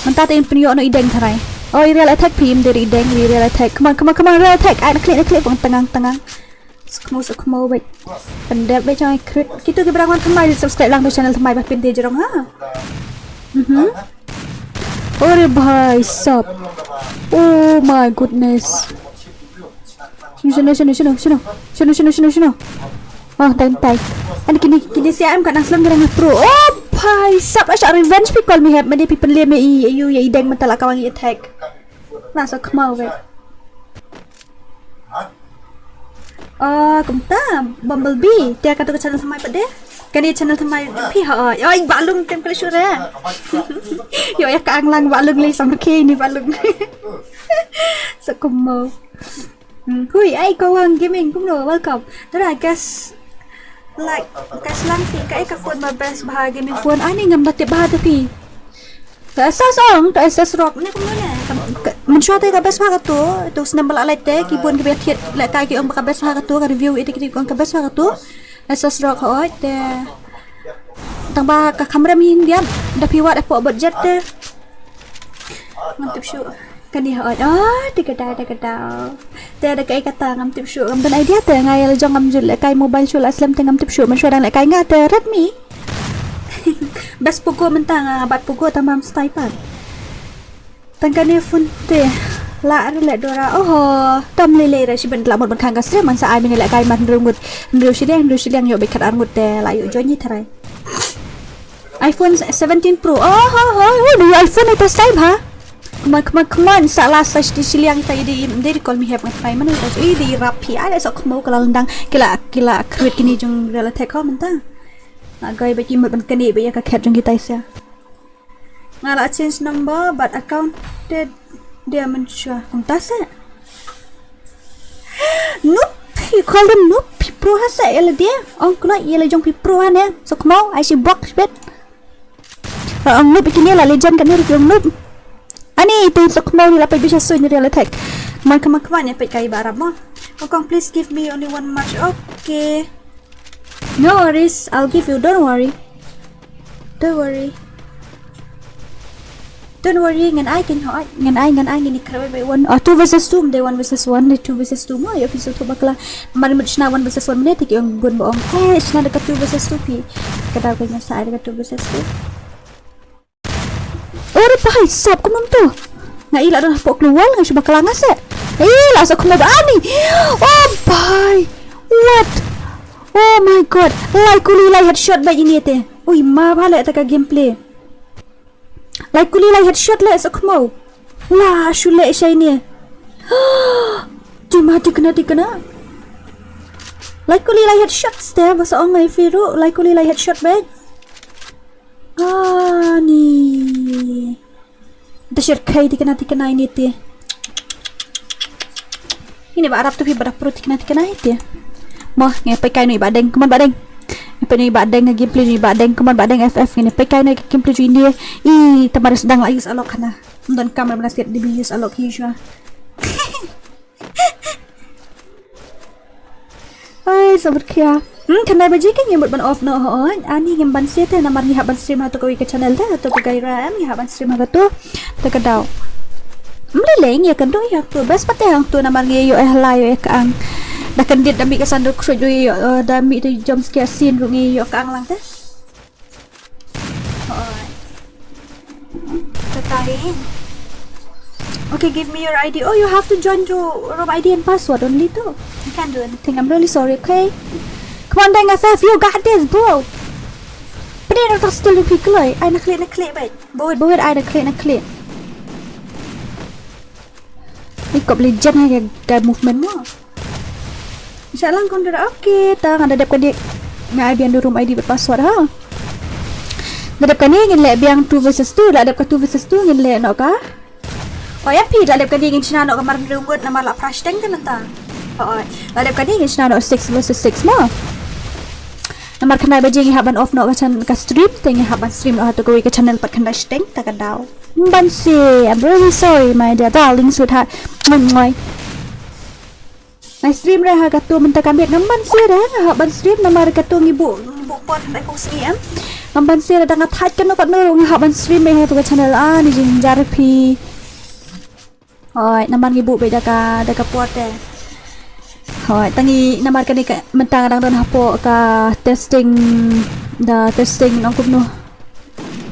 Manta ta in pynyo no i deng tharai. Oh, i real attack phi im deri i deng, i real attack. Come on, come on, come on, real attack. Ai na klik na klik pang tangang tangang. Sukmo sukmo bait. Pendep bait jong ai crit. Kitu ki barang wan thymmai subscribe lang to channel thymmai ba pin te jrong ha. Mhm. Ore bhai sab. Oh my goodness. Shino shino shino shino shino. Shino shino shino shino. Oh tai tai. Ani kini kini sia em ka nang slem ka nang pro. Oh Hai sap, ai sa revenge phi call me hep, mane phi pynlem ïa i, ïa i deng mynta la ka wan i attack. Na sa khmau ve. Oh, kumta Bumblebee, te ka tu ka channel thymmai pat de. Kane channel thymmai phi ha. Oi, Bahlung tem kali sure. Ïoh ïa ka anglang Bahlung le sam ke ni Bahlung. Sa khmau. Hmm, hui, ai Kawang Gaming, kumno, welcome. Tara, guys, like, guys, lang phi, kaei ka phone ba best bha gaming phone, ani ngam da tip bha te phi. Ka Asus ong, ka Asus ROG, ne kumno ne. Ka, ka, mynshuwa te ka best bha kato, to snem ba la lait te, ki bun ki ba thied, lehkai ki ong ba ka best bha kato, ka review ite ki ong ka best bha kato. Asus ROG hoi te. Tang ba ka kamera mi India, da phi wad hapoh budget te. Ngam tip shuh. Kane hoi. Ah, te ka da, te ka da. Te da kaei kata ngam tip shuh. Ngam don idea te nga ïa la jong ngam ju lehkai mobile shuh la slem te ngam tip shuh. Mynshuwa dang lehkai nga te Redmi. Best Poco mynta nga bat Poco tamam style pat. Tang kane phone te. La re le Dora. Oho. Tam lei lei re shi ban la mut ban khang ka stream man sa ai mine lehkai man hynriew ngut. Hynriew shiliang, hynriew shiliang ïoh beit khatar ngut te la ïoh join hi tharai. iPhone seventeen Pro. Oh, ho, ho, ho, do you iPhone ito style ha? Come on, come on, come on. Sa la sa shti shiliang ita idi im dei call me hep ngat pai mana ita idi rap hi. Ai sa khmau ka la lyndang. Ki la, ki la create kini jong Real Attack ho mynta. Na gai ba ki mut ban kani ba ïa ka khet jong kita sia. Nga la change number but account te dia mynshuwa. Kumta se. Noob, you call them noob, phi pro ha sa ïa la dia. Ong kloi ïa la jong phi pro ha ne. Sa khmau, ai shi bok shbet. Ong noob kine la legend kane ruh ong noob. Ani te sa khmau ni la peit bisha soi ni Real Attack. Man kama kama ne peit kai ba rap mo. Kong, please give me only one match. Okay. No worries, I'll give you. Don't worry. Don't worry. Don't worry, ngan ai kin hoi. Ngan ai, ngan ai, ngan ikra bai one. Ah, two versus two, they one versus one, they two versus two. Mo, yo, piso tu bakla. Mari mut shna one versus one minute, ki ong bun ba ong. Eh, shna da ka two versus two pi. Ka daw ka nya sa ai da ka two versus two. Ore bhai, sap kumno to. Nga i la don hapoh klur wall, nga shu bakla nga se. Eh, la sa kumno ba ani. Oh bhai. What? Oh my god. Lai kuli lai headshot ba ini te. Ui, ma ba le ta ka gameplay. Lai kuli lai headshot le sa kumno. La shu le shai ni. Tima tikna tikna. Lai kuli lai headshot ste ba sa ong ai firu. Lai kuli lai headshot ba. Ani. Da shir kai tikna tikna ini te. Ini ba arap tu hi ba da pro tikna tikna ini te. Mo, nge pai kai nu i ba deng, come on ba deng. Nge pai nu i ba deng, nge gameplay nu i ba deng, come on ba deng F F nge pai kai nu i gameplay ju ini. I tamar sedang la use alok kana. Don kamera mana siat di bi use alok hi shwa. Ai, sabar khia. Hmm, khyndai baje ka ngi mut ban off noh hoi. Ani ngim ban se te namar ngi hap ban stream ha to kawei ka channel te, ha to ka Gaira em ngi hap ban stream ha ka to. Te ka daw. Mle leng ïa kan do ïa to. Best pat te hang to namar ngi ïoh eh la ïoh eh ka ang. Da kan dit da mi ka san do khroj do ïoh, eh, da mi te jump scare scene ru ngi ïoh ka ang lang te. Oi. Kata hi. Okay, give me your I D. Oh, you have to join to room I D and password only too. You can't do anything. I'm really sorry, okay? Come on, Deng F F, you got this, bro. Pwede na tak still yung pikloi. Ai, naklik, naklik, bai. Bawit, bawit, ai, naklik, naklik. Ni kop legend ha ka, ka movement mo. Insha Allah kong dara. Okay, ta nga da dep ka dik. Nga ai biang da room I D bad password ha. Da dep ka ni ngin leh biang two versus two, la dep ka two versus two ngin leh noh ka. Oh ya phi, la dep ka ni ngin shna noh ka mar hynriew ngut namar la phra shiteng te mynta. Oh, la dep ka ni ngin shna noh six versus six mo. Namar khyndai baje ngi hap ban off noh ka chan ka stream, te ngi hap ban stream noh ha to kawei ka channel pat khyndai shiteng ta ka daw. Ban se, I'm really sorry my dear darling sweetheart. Mwah, mwah. Ngai stream re ha kato mynta ka miet ngam ban se re ha ban stream namar kato ngi buh ngi buh por khyndai phew sngi em. Ngam ban se re da nga thait kano kano nga ha ban stream re ha to ka channel a ni jingjar phi. Hoi namar ngi buh be da ka da ka por te. Hoi tangi namar kane ka mynta nga dang don hapoh ka testing da testing nong kumno.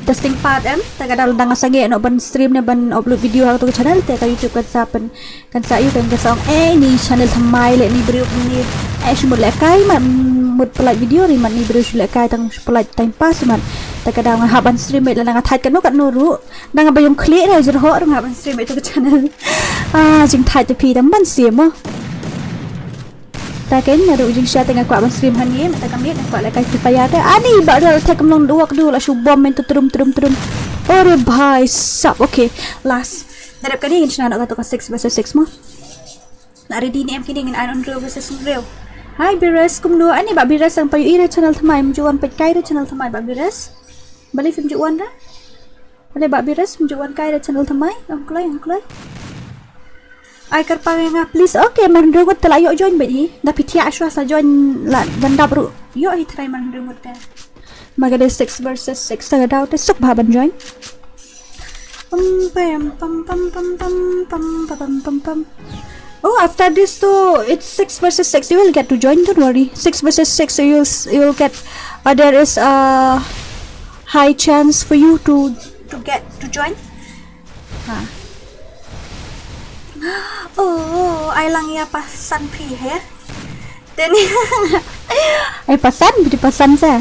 Testing part em, te ka dang dang sangeh noh ban stream ne ban upload video ha kato ka channel te ka YouTube kan sa pyn kan sa ïoh kan sa ong eh ni channel thymmai leh ni briew ni eh shu mut lehkai mat mut pynlait video ni mat ni briew shu lehkai tang shu pynlait time pass mat. Ta ka daw nga hap ban stream beit lada nga thait katno katno ruh. Da nga ba ïong khlieh re jyrhoh ruh nga hap ban stream beit to ka channel. Ah, jingthait te phi dang ban sim mo. Ta ken nga ruh jingshah te nga kwah ban stream hangne, mynta ka miet nga kwah lehkai Free Fire te. Ani ba dal thait kam long duwak du la shu bom men tu trum trum trum. Ore bhai sab, okay. Last. Nadep kane ngin shna noh kato ka six versus six mo. La ready ne em kine ngin ai hynriew versus hynriew. Hi Bires, kumno? Ani ba Bires ang payu ire channel thymmai, mju wan peit kai re channel thymmai ba Bires. Balei phim ju wan da? Balei ba Bires mju wan kai re channel thymmai? Ong kloi, ong kloi. Ai kyrpang ïa nga please. Okay, mar hynriew ngut te la ïoh join beit hi. Da phi thiah shuwa sa join la ban dap ruh. Ïoh hi trai mar hynriew ngut te. Ma ka dei six versus six ta ka daw te suk bha ban join. Pam pam pam pam pam pam pam pam pam pam. Oh, after this too, it's six versus six. You will get to join. Don't worry. Six versus six. So you'll s- you'll get. Uh, there is a high chance for you to to get to join. Ha. Oh, ai lang ïa pasan phi he. Then ai pasan, bidi pasan sa.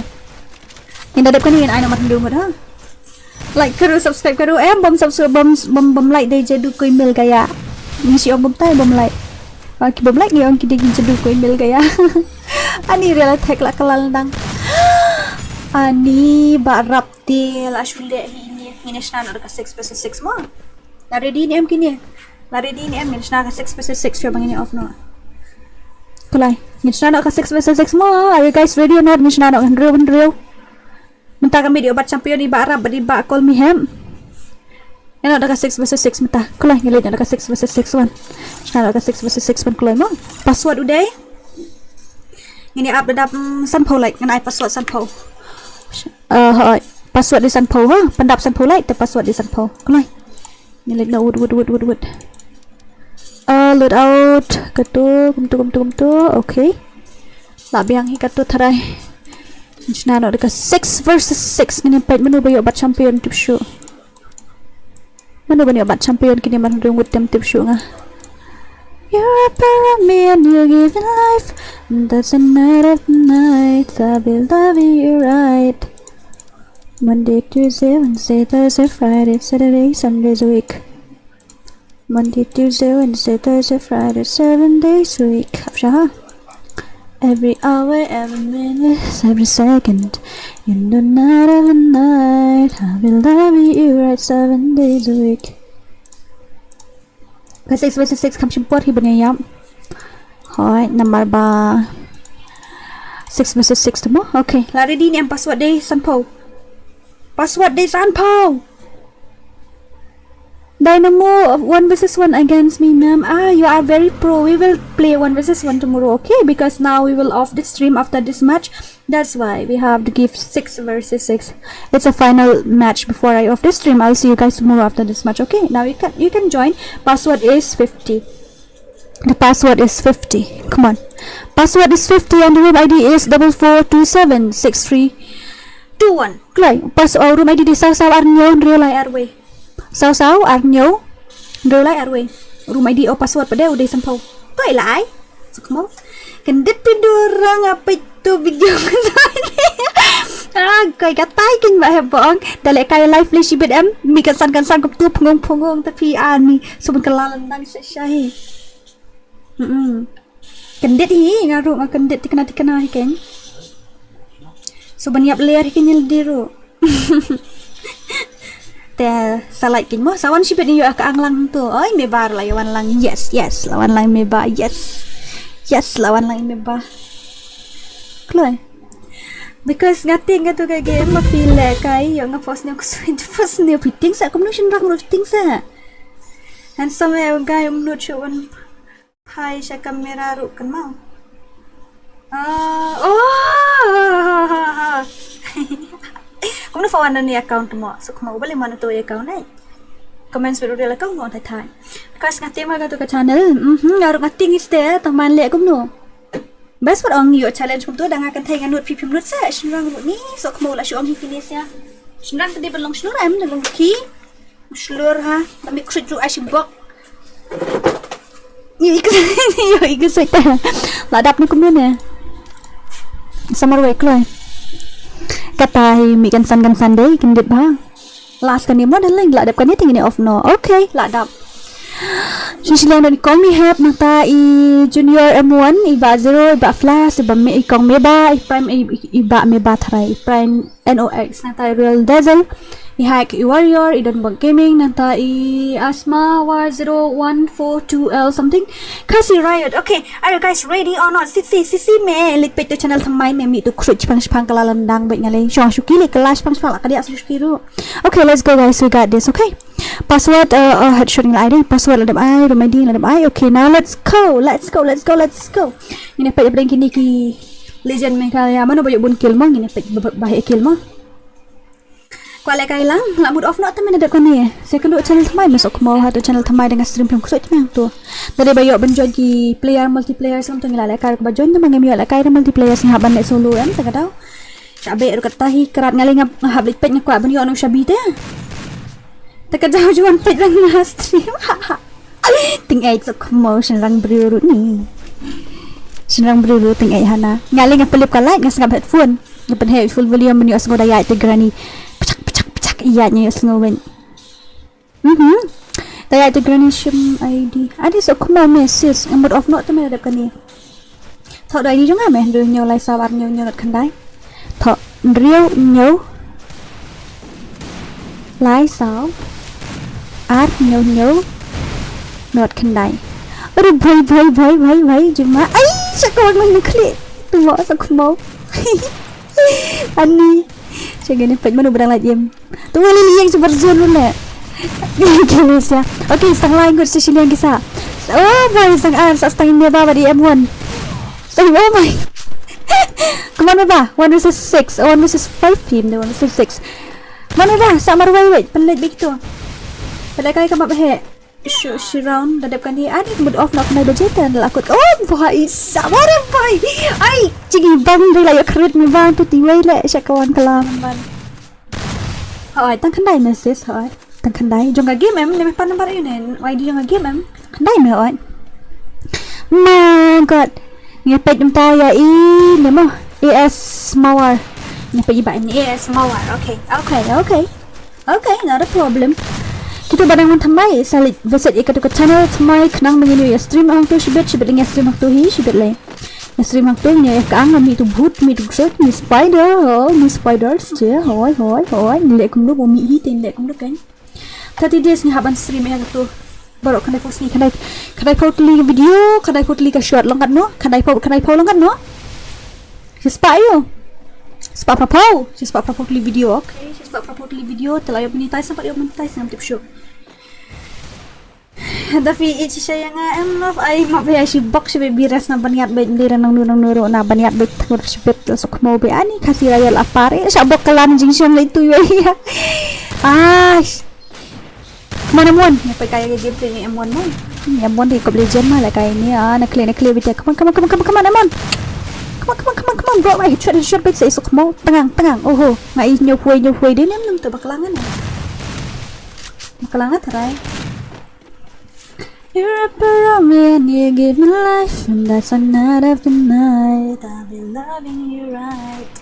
Ngin da dep kane ngin ai namar hynriew ngut ha. Like ka ruh, subscribe ka ruh, em bom subscribe, bom bom bom like dei jadu ko email ka ïa. Ngi shi ong bom tai bom like. Ah, ki bom like ngi ong ki dei ki jadu ko email ka ïa. Ani rela thek la ka la lyndang. Ani ba rap te la shu leh hi ni, ngin shna noh ka six versus six mo. La ready ne em kine? La ready ne em? Ngin shna ka six versus six, shuwa ba ngin off noh. Kulai. Ngin shna noh ka six versus six mo. Are you guys ready or not? Ngin shna noh hynriew hynriew. Mynta ka miet ïoh bat champion i Bah Rap bad i Bah Kolmihep. Ïa noh da ka six versus six mynta. Kulai, ngi leit noh da ka six versus six wan. Shna noh da ka six versus six wan kulai mo. Password u dei. Ngin ïa ap da dap, mm, sanphew like, ngin ai password sanphew. Uh, hoi. Password dei sanphew ha. Pyndap sanphew like te password dei sanphew. Kulai. Ngi leit noh, wut wut wut wut wut. Uh, load out. Kato, kumto kumto kumto. Okay. La biang hi kato tharai. Ngin shna noh da ka six versus six, ngin ïa peit mano ba ïoh bat champion, tip shuh. Mano ban ïoh bat champion kine mar hynriew ngut, tem tip shuh nga. You're a pyramid, you give in life. That's the night of the night. I will love you right. Monday, Tuesday, Wednesday, Thursday, Friday, Saturday, seven days a week. Monday, Tuesday, Wednesday, Thursday, Friday, seven days a week. Hap sha ha. Every hour, every minute, every second. In the night of the night, I will love you right seven days a week. Ka six versus six kam shim por hi ban ïa ïap. Hoi, namar ba six versus six tu mo. Okay, la ready ne em? Password dei sanphew. Password dei sanphew. Dynamo, one versus one against me, ma'am. Ah, you are very pro. We will play one versus one tomorrow, okay? Because now we will off the stream after this match. That's why we have to give six versus six. It's a final match before I off the stream. I'll see you guys tomorrow after this match, okay? Now you can you can join. Password is fifty. The password is fifty. Come on. Password is fifty and the room I D is double four two seven six three two one. Kloi, pas, oh, room I D dei saw saw ar hynñiew hynriew lai ar wei. Saw saw ar hynñiew hynriew lai ar wei. Room I D, oh, password pat de u dei sanphew. Toi lai. Suk mo. Kyndit phi dur rang a peit tu video kan sa. Ah, koi katai kin ba hep bong. Da leh kai live leh shibit em. Mi kan san kan san kup tu phungong phungong ta phi ani. Subun ka lalan dang shai shai. Hmm. Kyndit hi nga ruh, nga kyndit tikna tikna hi ken. So ban ïap ler hi ken, ïa lade ruh. Te sa lait ken mo, sa wan shibit ïa ka ang lang tu. Oi, me bar la ïa wan lang. Yes, yes, la wan lang me ba. Yes. Yes, la wan lang me ba. Kloi. Because nga tieng katu ka game ma phi leh kai, ïa nga post ne ku sui post ne phi tieng sa kumno shynrang ruh tieng sa. Handsome eh guy, um not sure one. Hai sha kamera ruh kan mau. Ah, oh. Kumno fa wan na ni account mo? Suk mo, balei mo na to account ai? Comments video real account mo thai thai. Because nga tieng ma katu ka channel. Mhm, nga ruh nga tieng iste, tang man leh kumno. Best wat ong ïoh challenge kumto, da nga kynthei nga nud, phi phim nud sa, shynrang ruh ni, suk mo la shu ong hi kine sa. Shynrang te dei ban long shlur em, da long ki. Shlur ha, la mi khrut ruh ai shibok. Ïoh i ka, ïoh i ka sait. La dap ne kumne ne. Samar wei kloi. Kata hi mih kan san kan san dei, kyndit bha. Last kane mo, darling, la dep kane te ngin ïa off noh. Okay, la dep. Shisha liang don i Call Me Hep, nangta i Junior M one, i Bah Zero, i Bah Flash, i Bah Me, i Kong Meba, i Prime, i, i Bah Meba Tharai, i Prime N O X, nangta i Real Dazzle, i Hack, i Warrior, i Don Bong Gaming, nangta i Asma War zero one four two L something. Khasi Riot. Okay, are you guys ready or not? Sisi, sisi me, lik peit to channel thymmai me, mih to khrut shipang shipang ka la lyndang beit nga lei. Shong shuki lei ka la shipang shipang la ka diah shuki ruh. Okay, let's go guys, we got this, okay? Password, uh, uh, headshot ngi la ai dei. Password la dep ai, room I D la dep ai. Okay, now let's go, let's go, let's go, let's go. Ngin ïa peit hapdeng kine ki legend Meghalaya. Mano ba ïoh bun kill mo, ngin ïa peit ba, ba, ba heh kill mo. Kwah lehkai lang, la mut off noh te mynta dep kane. Second channel thymmai me, soh kmo ha to channel thymmai da nga stream phim ksuid nang to. Da dei ba ïoh ban join ki player multiplayer sam to ngi la lehkai ruh ba join, te ma ngim ïoh lehkai da multiplayer, sngap ban leh solo em te ka daw. Sha beh ruh kata hi, krat nga lei nga hap leit peit, nga kwah ban ïoh nong shabi te. Te ka daw ju wan peit lang na stream. Tyngeh, soh kmo, shynrang briew ruh ni. Shynrang briew ruh tyngeh hana. Nga lei nga pynlip ka light, nga sngap headphone. Nga pynheh full volume ban ïohsngew da ïaid te granny. Pchak pchak pchak ïaid, nga ïohsngew beit. Mhm. Da ïaid te granny shim I D. Adi, soh kmo me sis, nga mut off noh te me da dep kane. Thoh da I D jong nga me, hynriew hynñiew lai saw ar hynñiew hynñiew not khyndai. Thoh hynriew hynñiew lai saw ar hynñiew hynñiew not khyndai. Ore bhai bhai bhai bhai bhai juma. Ai, sha ka wan mai nukli. Tu mo sa kmo. Ani. Sha ngene peit mano ba dang lait im. Tu wali li yang super zone ruh ne. Kini sia. Okay, stang lai ngut shisha liang ki sa. Oh boy, stang ar, sa stang ne ba ba di M one. Stang, oh my. Come on ba. One versus six. Oh, one versus five team, the one versus six. Mano ba, sa marwai wait, pynlait bik tu. Pada kai ka map he. Shu, shi round da dep kane, ani ka mut off noh kane ba jeta la kut. Oh boy, sa, what a boy. Ai, jingibang dei la ïa krit mi bang tu ti wei le, sha ka wan ka la man ban. Hoi, tang khyndai me sis, hoi. Tang khyndai. Jong ka game em, ne me pan nambar ïa ne, wai di jong ka game em. Khyndai me, hoi. My God. Ngi peit mynta ïa i ne mo, A S Mawar. Ngi peit i ba ni A S Mawar. Okay, okay, okay. Okay, not a problem. Kito ba dang wan thymmai, sa leit visit ïa kato ka channel thymmai khnang ba ngin ïa stream hangto shibit, shibit leng ïa stream hangto hi, shibit leng. Ïa stream hangto ngin ïa ka ang, mih tu bhut, mih tu ksuid, mih spider, oh, mih spiders, je, hoi, hoi, hoi, ngi leh kumno, ba mih hi te ngi leh kumno kein. Thirty days ngi hap ban stream ïa kato. Baroh khyndai phew sngi, khyndai, khyndai phew tylli ka video, khyndai phew tylli ka shot, long katno, khyndai phew, khyndai phew long katno. Shispah ïa u. Shispah phra phew, shispah phra phew tylli video, okay. Shispah phra phew tylli video, te la ïoh monetize, namar ïoh monetize ngam tip shuh. Da phi ïeit shisha ïa nga em love, ai map ïa shi bok shi baby rest na ban ïaid beit, ym dei da nangno nangno ruh na ban ïaid beit, thur shibit la suk mo beit ani Khasi Royal apar, eh, sha bok ka lan jingshong leit tu ïa. Ai. Come on, M one. Nga peit ka ïa ka gameplay ni M one mo. Ni M one dei kop legend ma la kai ni, ah, na clear, na clear beit. Come on, come on, come on, come on, come on, M one. Come on, come on, come on, come on, bro. Wai, headshot, headshot beit sa i suk mo. Tangang, tangang. Oho. Nga i ñiew huai, ñiew huai dei ne em, num tu bakla ngan. Bakla ngan tharai. You wrap around me and you give me life, and that's another night I'll be loving you right.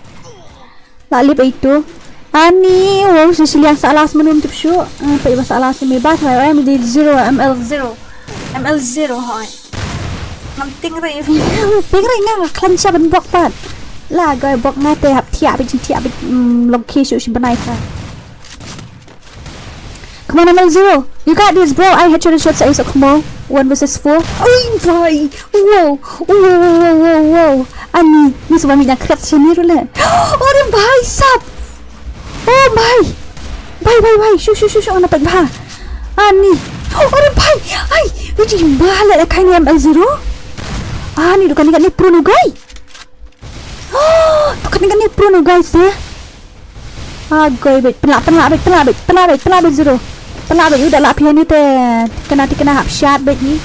La lip itu. Ani, wow, shisha liang sa last mynta tip shuh. Ah, peit ba sa last me ba, try, em, di zero, M L zero. M L zero, hoi. Ngam ting rei. Ting rei nga, nga khlem sha ban bok pat. La goi bok nga te hap thiah beit, thiah beit, mm, long ki shuh shi bnai pat. Come on, M L zero. You got this, bro. I headshot, headshot sa i suk mo. One versus four. Oi, boy. Wow. Wow, wow, wow, wow, wow. Ani, ni shu ba mi na kret sini ruh le. Ore bhai sab. Oh my. Bhai, bhai, bhai. Shu, shu, shu, shu. Ana peit bha. Ani. Ore bhai. Ai. Ni ji ba le la kai ni M L zero. Ani, dukan ni kan ni pro nu gai. Oh, dukan ni kan ni pro nu guys, eh. Ah, goi beit, pynlah, pynlah beit, pynlah beit, pynlah beit, pynlah beit zero. Pynlah beit, u da lah phi hani te. Thikna, thikna hap shot beit hi.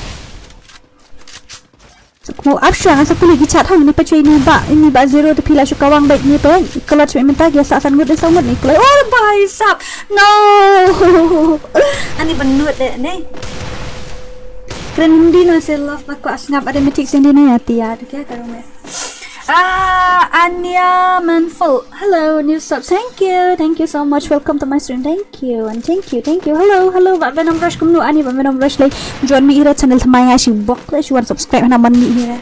Suk mo ap shwa nga sa pule ki chat hang ni pa chwe ni ba, ni ba zero te phi la shu kawang beit ni pe. Clutch beit mynta ki sa san ngut ni sa ngut ni. Clutch. Oh, bhai sab. No. Ani ban nut de ni. Kren Hindi na se love ba kwah sngap automatic sendiri na ya tia, tu kya karunga. Ah, Anya Manful. Hello, new subs. Thank you. Thank you so much. Welcome to my stream. Thank you. And thank you. Thank you. Hello, hello. Ba Venom Rush kumno ani ba Venom Rush lai. Join mi ira channel thymmai nga shi bok la shi wan subscribe na man mi ira.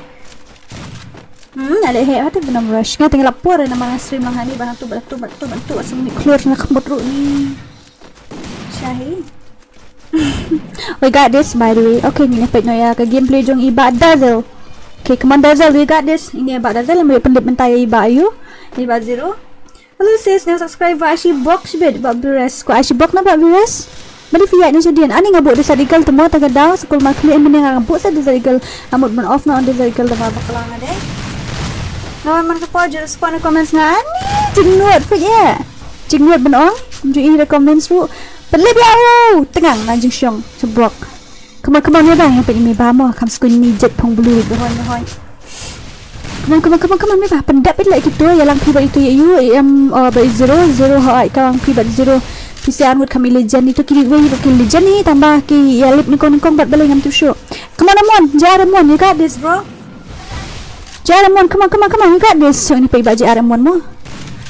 Hmm, ale he hata Venom Rush. Nga tengah lapor na mana stream lang hani ba tu ba tu ba tu ba tu asam ni klur na khamut ru ni. Shahi. We got this, by the way. Okay, ngin peit noh ïa ka gameplay jong i Bah Dazzle. Okay, come on Dazzle, we got this. Ini Bah Dazzle, ambil pendip mentai i Bah Ayu. I Bah Zero. Hello sis, new subscriber. Ashi bok shibit Bah Bires. Ko ashi bok na Bah Bires. Bali fiat ni jadian. Ani nga buh desa digal temo taga daw. Sekul makli mending nga buh sa desa digal. Amut ban off na on desa digal da bakla nga deh. Nawan man ka por jurus pon comments nga ani. Jingnuat fit ya. Jingnuat ban ong. Ju i recommends ru. Pelip ya u. Tengang na jingshong. Sebrok. Come on, come on, me ba, ïa peit me ba mo, kham skun ni jet phong bulu, behoi, behoi. Come on, come on, come on, come on, me ba, pyndap it la kito, ïa lang phi bad ito ïa yu, em, uh, bad zero, zero ha ai ka lang phi bad zero. Phi sa anwut kham i legend ito ki wei ito ki legend ni, tang ba ki ïa lip nyngkong nyngkong bad balei ngam tip shuh. Come on, Amon, J R Amon, you got this, bro. J R Amon, come on, come on, come on, you got this. So, ini peit ba J R Amon mo.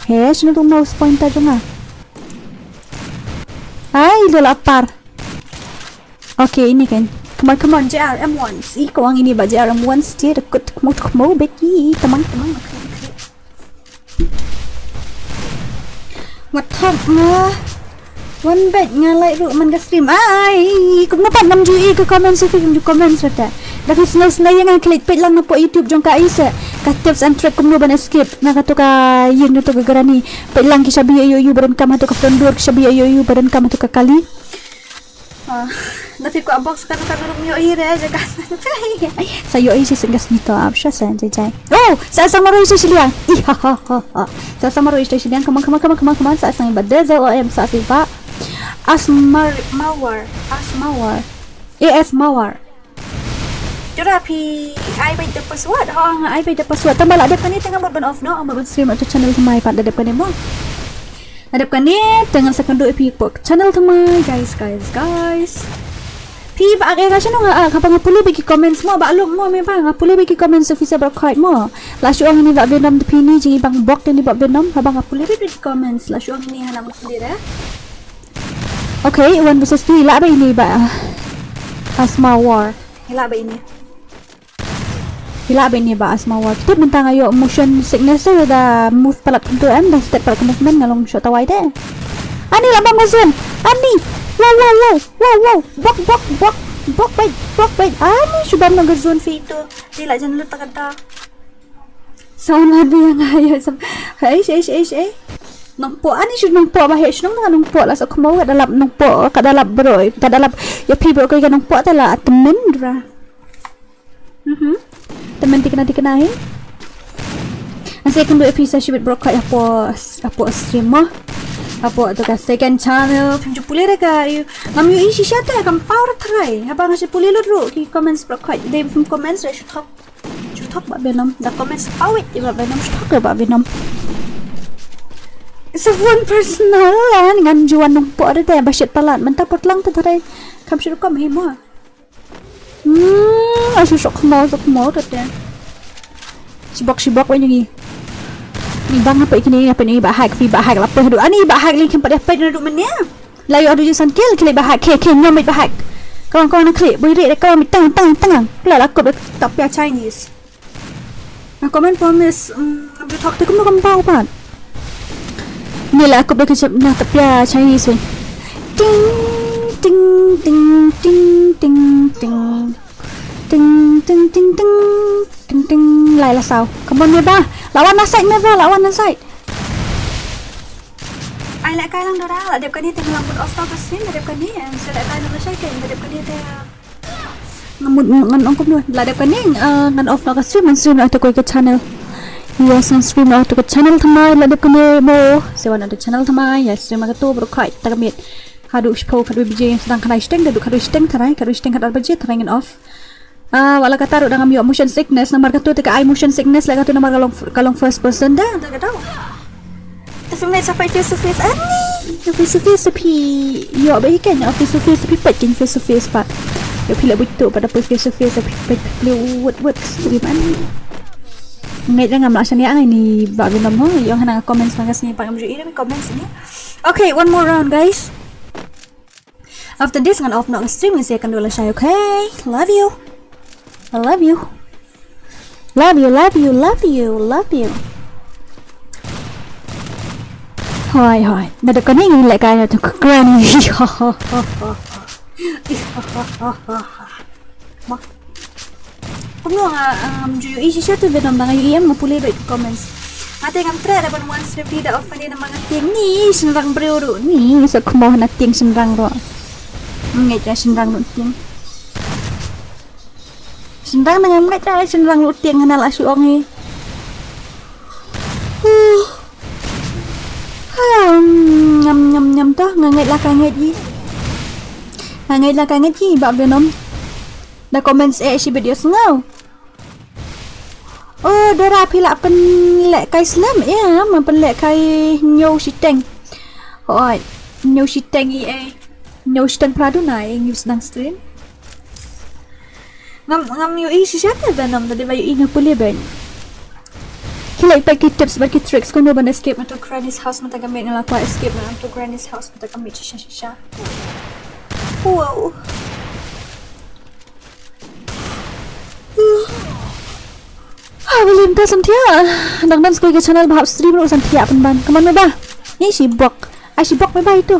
He, shano tu mouse pointer jong nga. Ai, ito la par. Okay, ini kan. Come on, come on, J R M once. Ih, kawang ini ba J R M once, dia dekut kemo kemo beki, tamang tamang. What up, ma? One bet nga like ru man ka stream. Ai, kumno pat ngam ju i ka comment section, ju comment sata. Da phi sngewsynei ïa nga klik peit lang na pdeng YouTube jong ka i se. Ka tips and trick kumno ban escape na kato ka ïing na to ka granny. Peit lang ki shabi ïa yu yu ba donkam hato ka front door, ki shabi ïa yu yu ba donkam hato ka kali. Ah, da phi kwah box kan kan ruh ïohi re, ja ka. Sa ïohi shisien ka sngi to, ap sha sa jai jai. Oh, sa sang maroi sa shiliang. Ih, ha ha ha ha. Sa sang maroi sa shiliang, come on, come on, come on, come on, come on. Sa sang ba de za o em sa fi ba. As mar mawar, as mawar. A S mawar. Jura phi ai beit da password. Ha, nga ai beit da password. Tang ba la dep kane te nga mut ban off noh, nga mut ban stream ha uto u channel thymmai pat, la dep kane mo. La dep kane te ngan sa kynduh ïa phi hapoh channel thymmai, guys, guys, guys. Phi ba ak ïa nga shano nga ak, haba nga pule beit ki comments mo, ba lok mo me ba, nga pule beit ki comments officer baroh khoit mo. La shu ong ïa ini ba Venom da phi ni jingibang bok ïa ini ba Venom, haba nga pule beit ki comments, la shu ong ïa ini hana nga pule re. Okay, one versus two, i lah ba ini ba, ah, Asma War. I lah ba ini. I lah ba ini ba Asma War. Tip mynta nga ïoh motion sickness, eh, da move palat kumto em, da step palat ka movement nga long shot away de. Ani lah bam ka zone. Ani. Wow, wow, wow, wow, wow. Bok, bok, bok. Bok bait, bok bait. Ani shu bam na ka zone fi itu. Di lah jan lut ta kata. Sound lad biang ayo sam. Hei, hei, hei, hei. Nongpoh ani shu nongpoh ba hei shu nong nongpoh la sa khmo ka dalap nongpoh ka dalap bro ka dalap ïa phi bro ka nongpoh ta la temen dra. Mhm. Temen tikna tikna hi. Ase kan do ïa phi sa shibit bro ka ïa po ïa po stream mo. Apo to ka second channel phim ju pule re ka ïa. Ngam ïohi shisha te kam power try. Haba nga shu pule lut ru ki comments bro ka dei phim comments re shu thok. Shu thok ba Venom da comments pawit ba Venom shu thok ba Venom. Sa phone personal la ngan ju wan nongpoh da te ba shit palat mynta potlang te tare. Kam shu rukom hi mo. Hmm, asu sok khmo sok khmo da te. Shibok shibok ba ngi. Ni bang apa ikni apa ni ba hack fi ba hack la pe hadu ani ba hack li kim pat ya pet na du menia. La ïoh du ju san kill klik ba hack khe khe nyom ba hack. Kawang kawang na klik bui ri kawang tang tang tang. La la kop tap ya Chinese. Na comment promise um, am ju thok te kum no kam pau pat. Ni la kop da kechap na tap ya Chinese wei. Ting ting ting ting ting ting. Ting ting ting ting ting ting lai la saw. Come on me ba. Lawan na side me ba, lawan na side. Ai la kai lang dora, la dep kani te lang put off ka stream, la dep kani, em se la kai lang shai ke, la dep kani te. Ngan mut ngan ong kumno, la dep kani, eh, ngan off ka stream, ngan stream la te koi ka channel. Yes, ngan stream la te ka channel thymmai, la dep kani mo. Se wan te channel thymmai, yes, stream ka tu bro kai, ta ka mit. Hadu shpo ka dui bije, sedang ka dui shteng, hadu ka dui shteng tharai, ka dui shteng ka dui bije, tharai ngan off. Ah, wala kata ruh da ngam ïoh motion sickness, namar katu te ka ai motion sickness, la katu namar ka long, ka long first person da, da kata. Te film sa face to face, ani. Face to face sa phi ïoh ba ikan, face to face sa phi pat kin face to face pat. Ïoh phi la buto pada face to face sa phi pat phi wet wet stream ani. Ngeit re ngam lah shaniah ngai ni Bah Venom ho. Ïong hana nga comments ma nga sngi pat ngam ju i re comments ni. Okay, one more round guys. After this ngan off noh nga stream ngan sa ïakynduh lashai, okay? Love you. I love you. Love you, love you, love you, love you. Hoi hoi. Na dep kane ngi lehkai na tu granny. Ma. Kumno nga um, ju ïohi shisha te Venom da nga ïohi em nga pule bad comments. Nga te ngam treh da ban wan stream phi da off kane namar nga tieng ni shynrang briew ruh ni sa kmo na tieng shynrang ruh. Ngeit ïa shynrang ruh tieng. Shynrang na ngam ngeit ïa shynrang ruh tieng hana la shu ong hi. Ngam ngam ngam to nga ngeit la ka ngeit hi. Nga ngeit la ka ngeit hi Bah Venom. Da comments eh shi video sngew. Oh, Dora phi la pynlehkai slem ïa ma pynlehkai ñiew shiteng. Hoi, ñiew shiteng i eh. Ñiew shiteng pla duna eh ñiew sdang stream. Ngam ngam ïohi shisha te Venom da dei ba ïohi nga pule ben. Ki leh pat ki tips bad ki tricks kumno ban escape na to Granny's house mynta ka miet nga la kwah escape na to Granny's house mynta ka miet shisha shisha. Wow. Ha William ta samthia. Dang dang skul ka channel ba hap stream ruh samthia pynban. Kaman me ba. Ni shi bok. Ai shi bok me ba itu.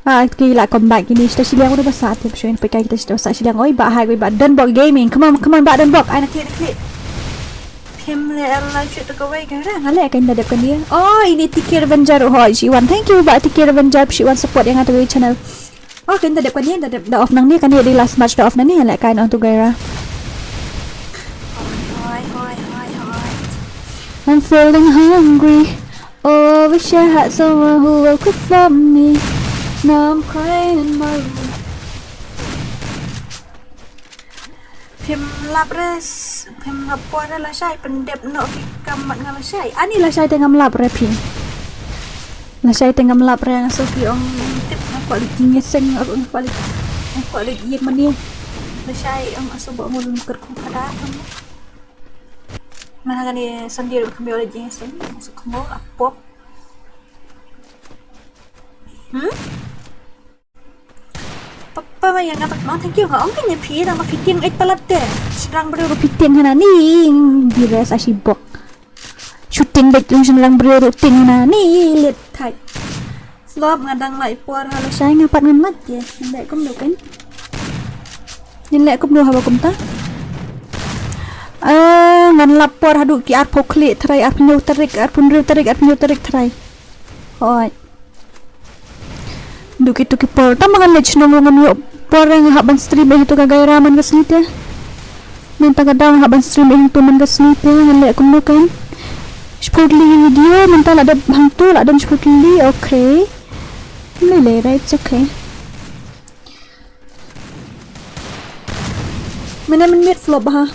Ah, ki la comeback kini sta shiliang udah basa tip shoin pekai kita sta basa shiliang oi ba hai ba Donbok Gaming. Come on, come on ba Donbok. Ai na klik na klik. Phim le live shoot to kawai ka ra ngale kan da dep kan dia. Oh, ini Tiki Revenger ho shi wan. Thank you ba Tiki Revenger shi wan support yang atu channel. Oh, kan da dep kan dia da dep da off nang ni kan dia di last match da off nang ni ngale kan on to gaira. Hoi hoi hoi hoi. I'm feeling hungry. Oh, wish I had someone who will cook for me. Now I'm crying in my room. Phim lap re, phim lap por re lashai, pyndep noh ki kam mat nga lashai. Ani lashai te ngam lap re phi. Lashai te ngam lap re nga so ki ong tip nga kwah lut jingïaseng, nga kwah lut, nga kwah lut ïing mane. Lashai ong aso ba ngul kyrkhu pada. Nga ha kane sandie ruh khmih lut jingïaseng, nga so khmih apop. Hmm? Papa ma ïa nga tak ma thank you nga ong kan ïa phi dang ma phi tieng eit palat te. Shynrang briew ruh phi tieng hana ni bires a shi bok. Shooting bek yung shynrang briew ruh tieng hana ni lit thai. Flop nga dang lai por ha lashai nga pat ngan mat ye. Ngan leh kumno kan? Ngan leh kumno haba kumta? Ah, ngan lap por haduh ki arphew khlieh tharai, arphew hynñiew tarik, arphew hynriew tarik, arphew hynñiew tarik tharai. Hoi. Duh kitu ki por. Tang ba ngan leit shnong ruh ngam ïoh por, nga hap ban stream ïa hangtu ka Gaira man ka sngi te. Mynta ka daw nga hap ban stream ïa hangtu man ka sngi te, ngan leh kumno kan. Shiphew tylli video mynta la dep hangtu, la don shiphew tylli, okay. Lei lei, right, it's okay. Mynne mynmiet flop bha.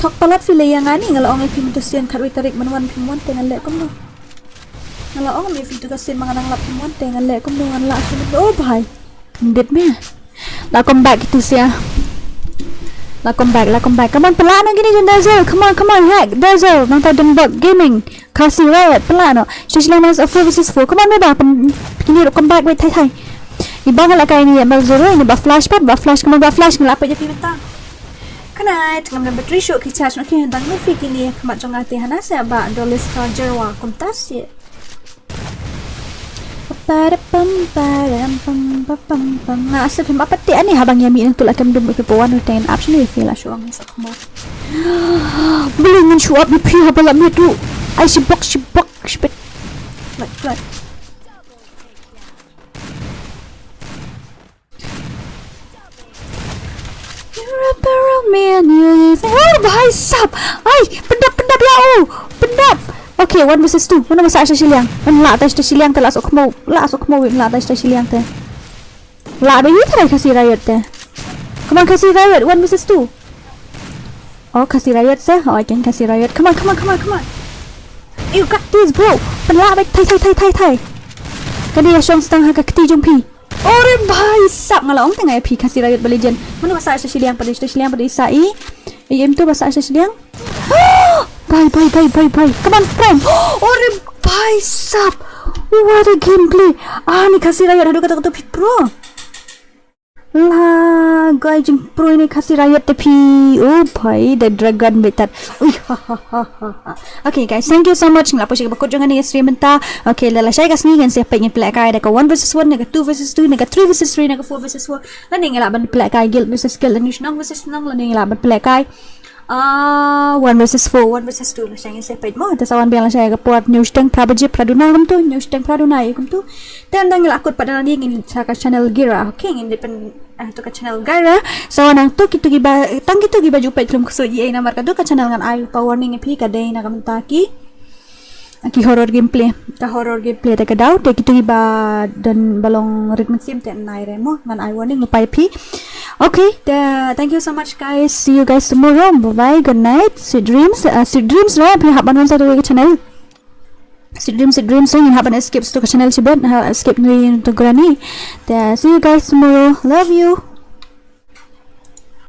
Thok palat phi leh ïa nga ni, nga la ong ïa phi mynta sien khatwei tarik, man wan phim wan te ngan leh kumno. Nga la ong ïa phi tu ka sien ma nga nang lap phim wan te ngan leh kumno, ngan lah kumno. Oh bhai. Kham dep me. La come back itu sia. La come back, la come back. Come on, pynlah noh kine jong Dazzle. Come on, come on, hack Dazzle. Nangta Donbok Gaming. Khasi Riot, pynlah noh. Shisha lang mas four versus four. Come on, me ba. Pyn-, kine ruh come back, wait, thai, thai. Iba nga la kai ni, Mel Zero, ini ba flash pat, ba flash, come on, ba flash, nga la peit ïa phi mynta. Knight, ngam dang battery shoh ki charge, okay, dang ngi phi kine, khmat jong nga te hana se ba, Dolly Star Jerwa, kumta se. Para pam, para pam, pa pam, pam. Nga asep him apa te ani habang ïa mi nang tulak kem dum ipi pawan ten option wi feel ashu ang sa kmo. Beli ngan shu up ipi haba la mi tu. Ai shibok, shibok, shibit. Like that. You're up around me and you say, oh, bhai sab. Ai, pyndap, pyndap ïa u. Pyndap. Okay, one versus two. Mano ba sah sha shiliang? Mano la tai sha shiliang te la sok khmo. La sok khmo win la tai sha shiliang te. La ba yi trai Khasi Riot te. Come on, Khasi Riot, one versus two. Oh, Khasi Riot sa. Oh, I can Khasi Riot. Come on, come on, come on, come on. You got this, bro. Pynlah ba thai, thai, thai, thai, thai. Ka dei ïa shong stang ha ka kti jong phi. Ore bhai sab, nga la ong te nga ïa phi Khasi Riot ba legend. Mano ba sah sha shiliang pat, sha shiliang pat sa i. Ïa em tu ba sah sha shiliang. Bye bye bye bye bye. Come on, friend. Oh, re bhai sab. What a gameplay. Ah, ni Khasi Riot haduh katta katta phi pro. La, guy jingpro ni Khasi Riot te phi. Oh bhai, the dragon betat. Ui ha ha ha ha. Okay guys, thank you so much. Ngi la poi sha kaba kut jong kane ka stream mynta. Okay, la lashai ka sngi ngin sa peit ngin pynlehkai da ka one versus one, na ka two versus two, na ka three versus three, na ka four versus four. Lane ngi lah ban pynlehkai guild versus guild, lane shnong versus shnong, lane ngi lah ban pynlehkai, ah, one versus four, one versus two. Lashai ngin sa peit mo. Te sa wan biang lashai ka por hynñiew shiteng phra baje phra duna kumtu, hynñiew shiteng phra duna ïa kumtu. Te ynda ngi la kut pat da lade ngin sa ka channel Gira. Okay, ngin dei pyn, ah, to ka channel Gira. So nangtu kito kiba, tang kito kiba ju peit lum ksuid ïa i namar ka to ka channel ngan ai lypa warning ïa phi, ka dei na ka bynta ki, ki horror gameplay. Ka horror gameplay te ka daw, te kito kiba don ba long rit mynsiem te nai re mo, ngan ai warning lypa ïa phi. Okay, te thank you so much guys. See you guys tomorrow. Bye bye. Good night. Sweet dreams. Uh, sweet dreams ra phi hap ban wan sa to ka channel. Sweet dreams, sweet dreams. Ngin hap ban skip to ka channel shibit, ha, skip ni to granny. Te see you guys tomorrow. Love you.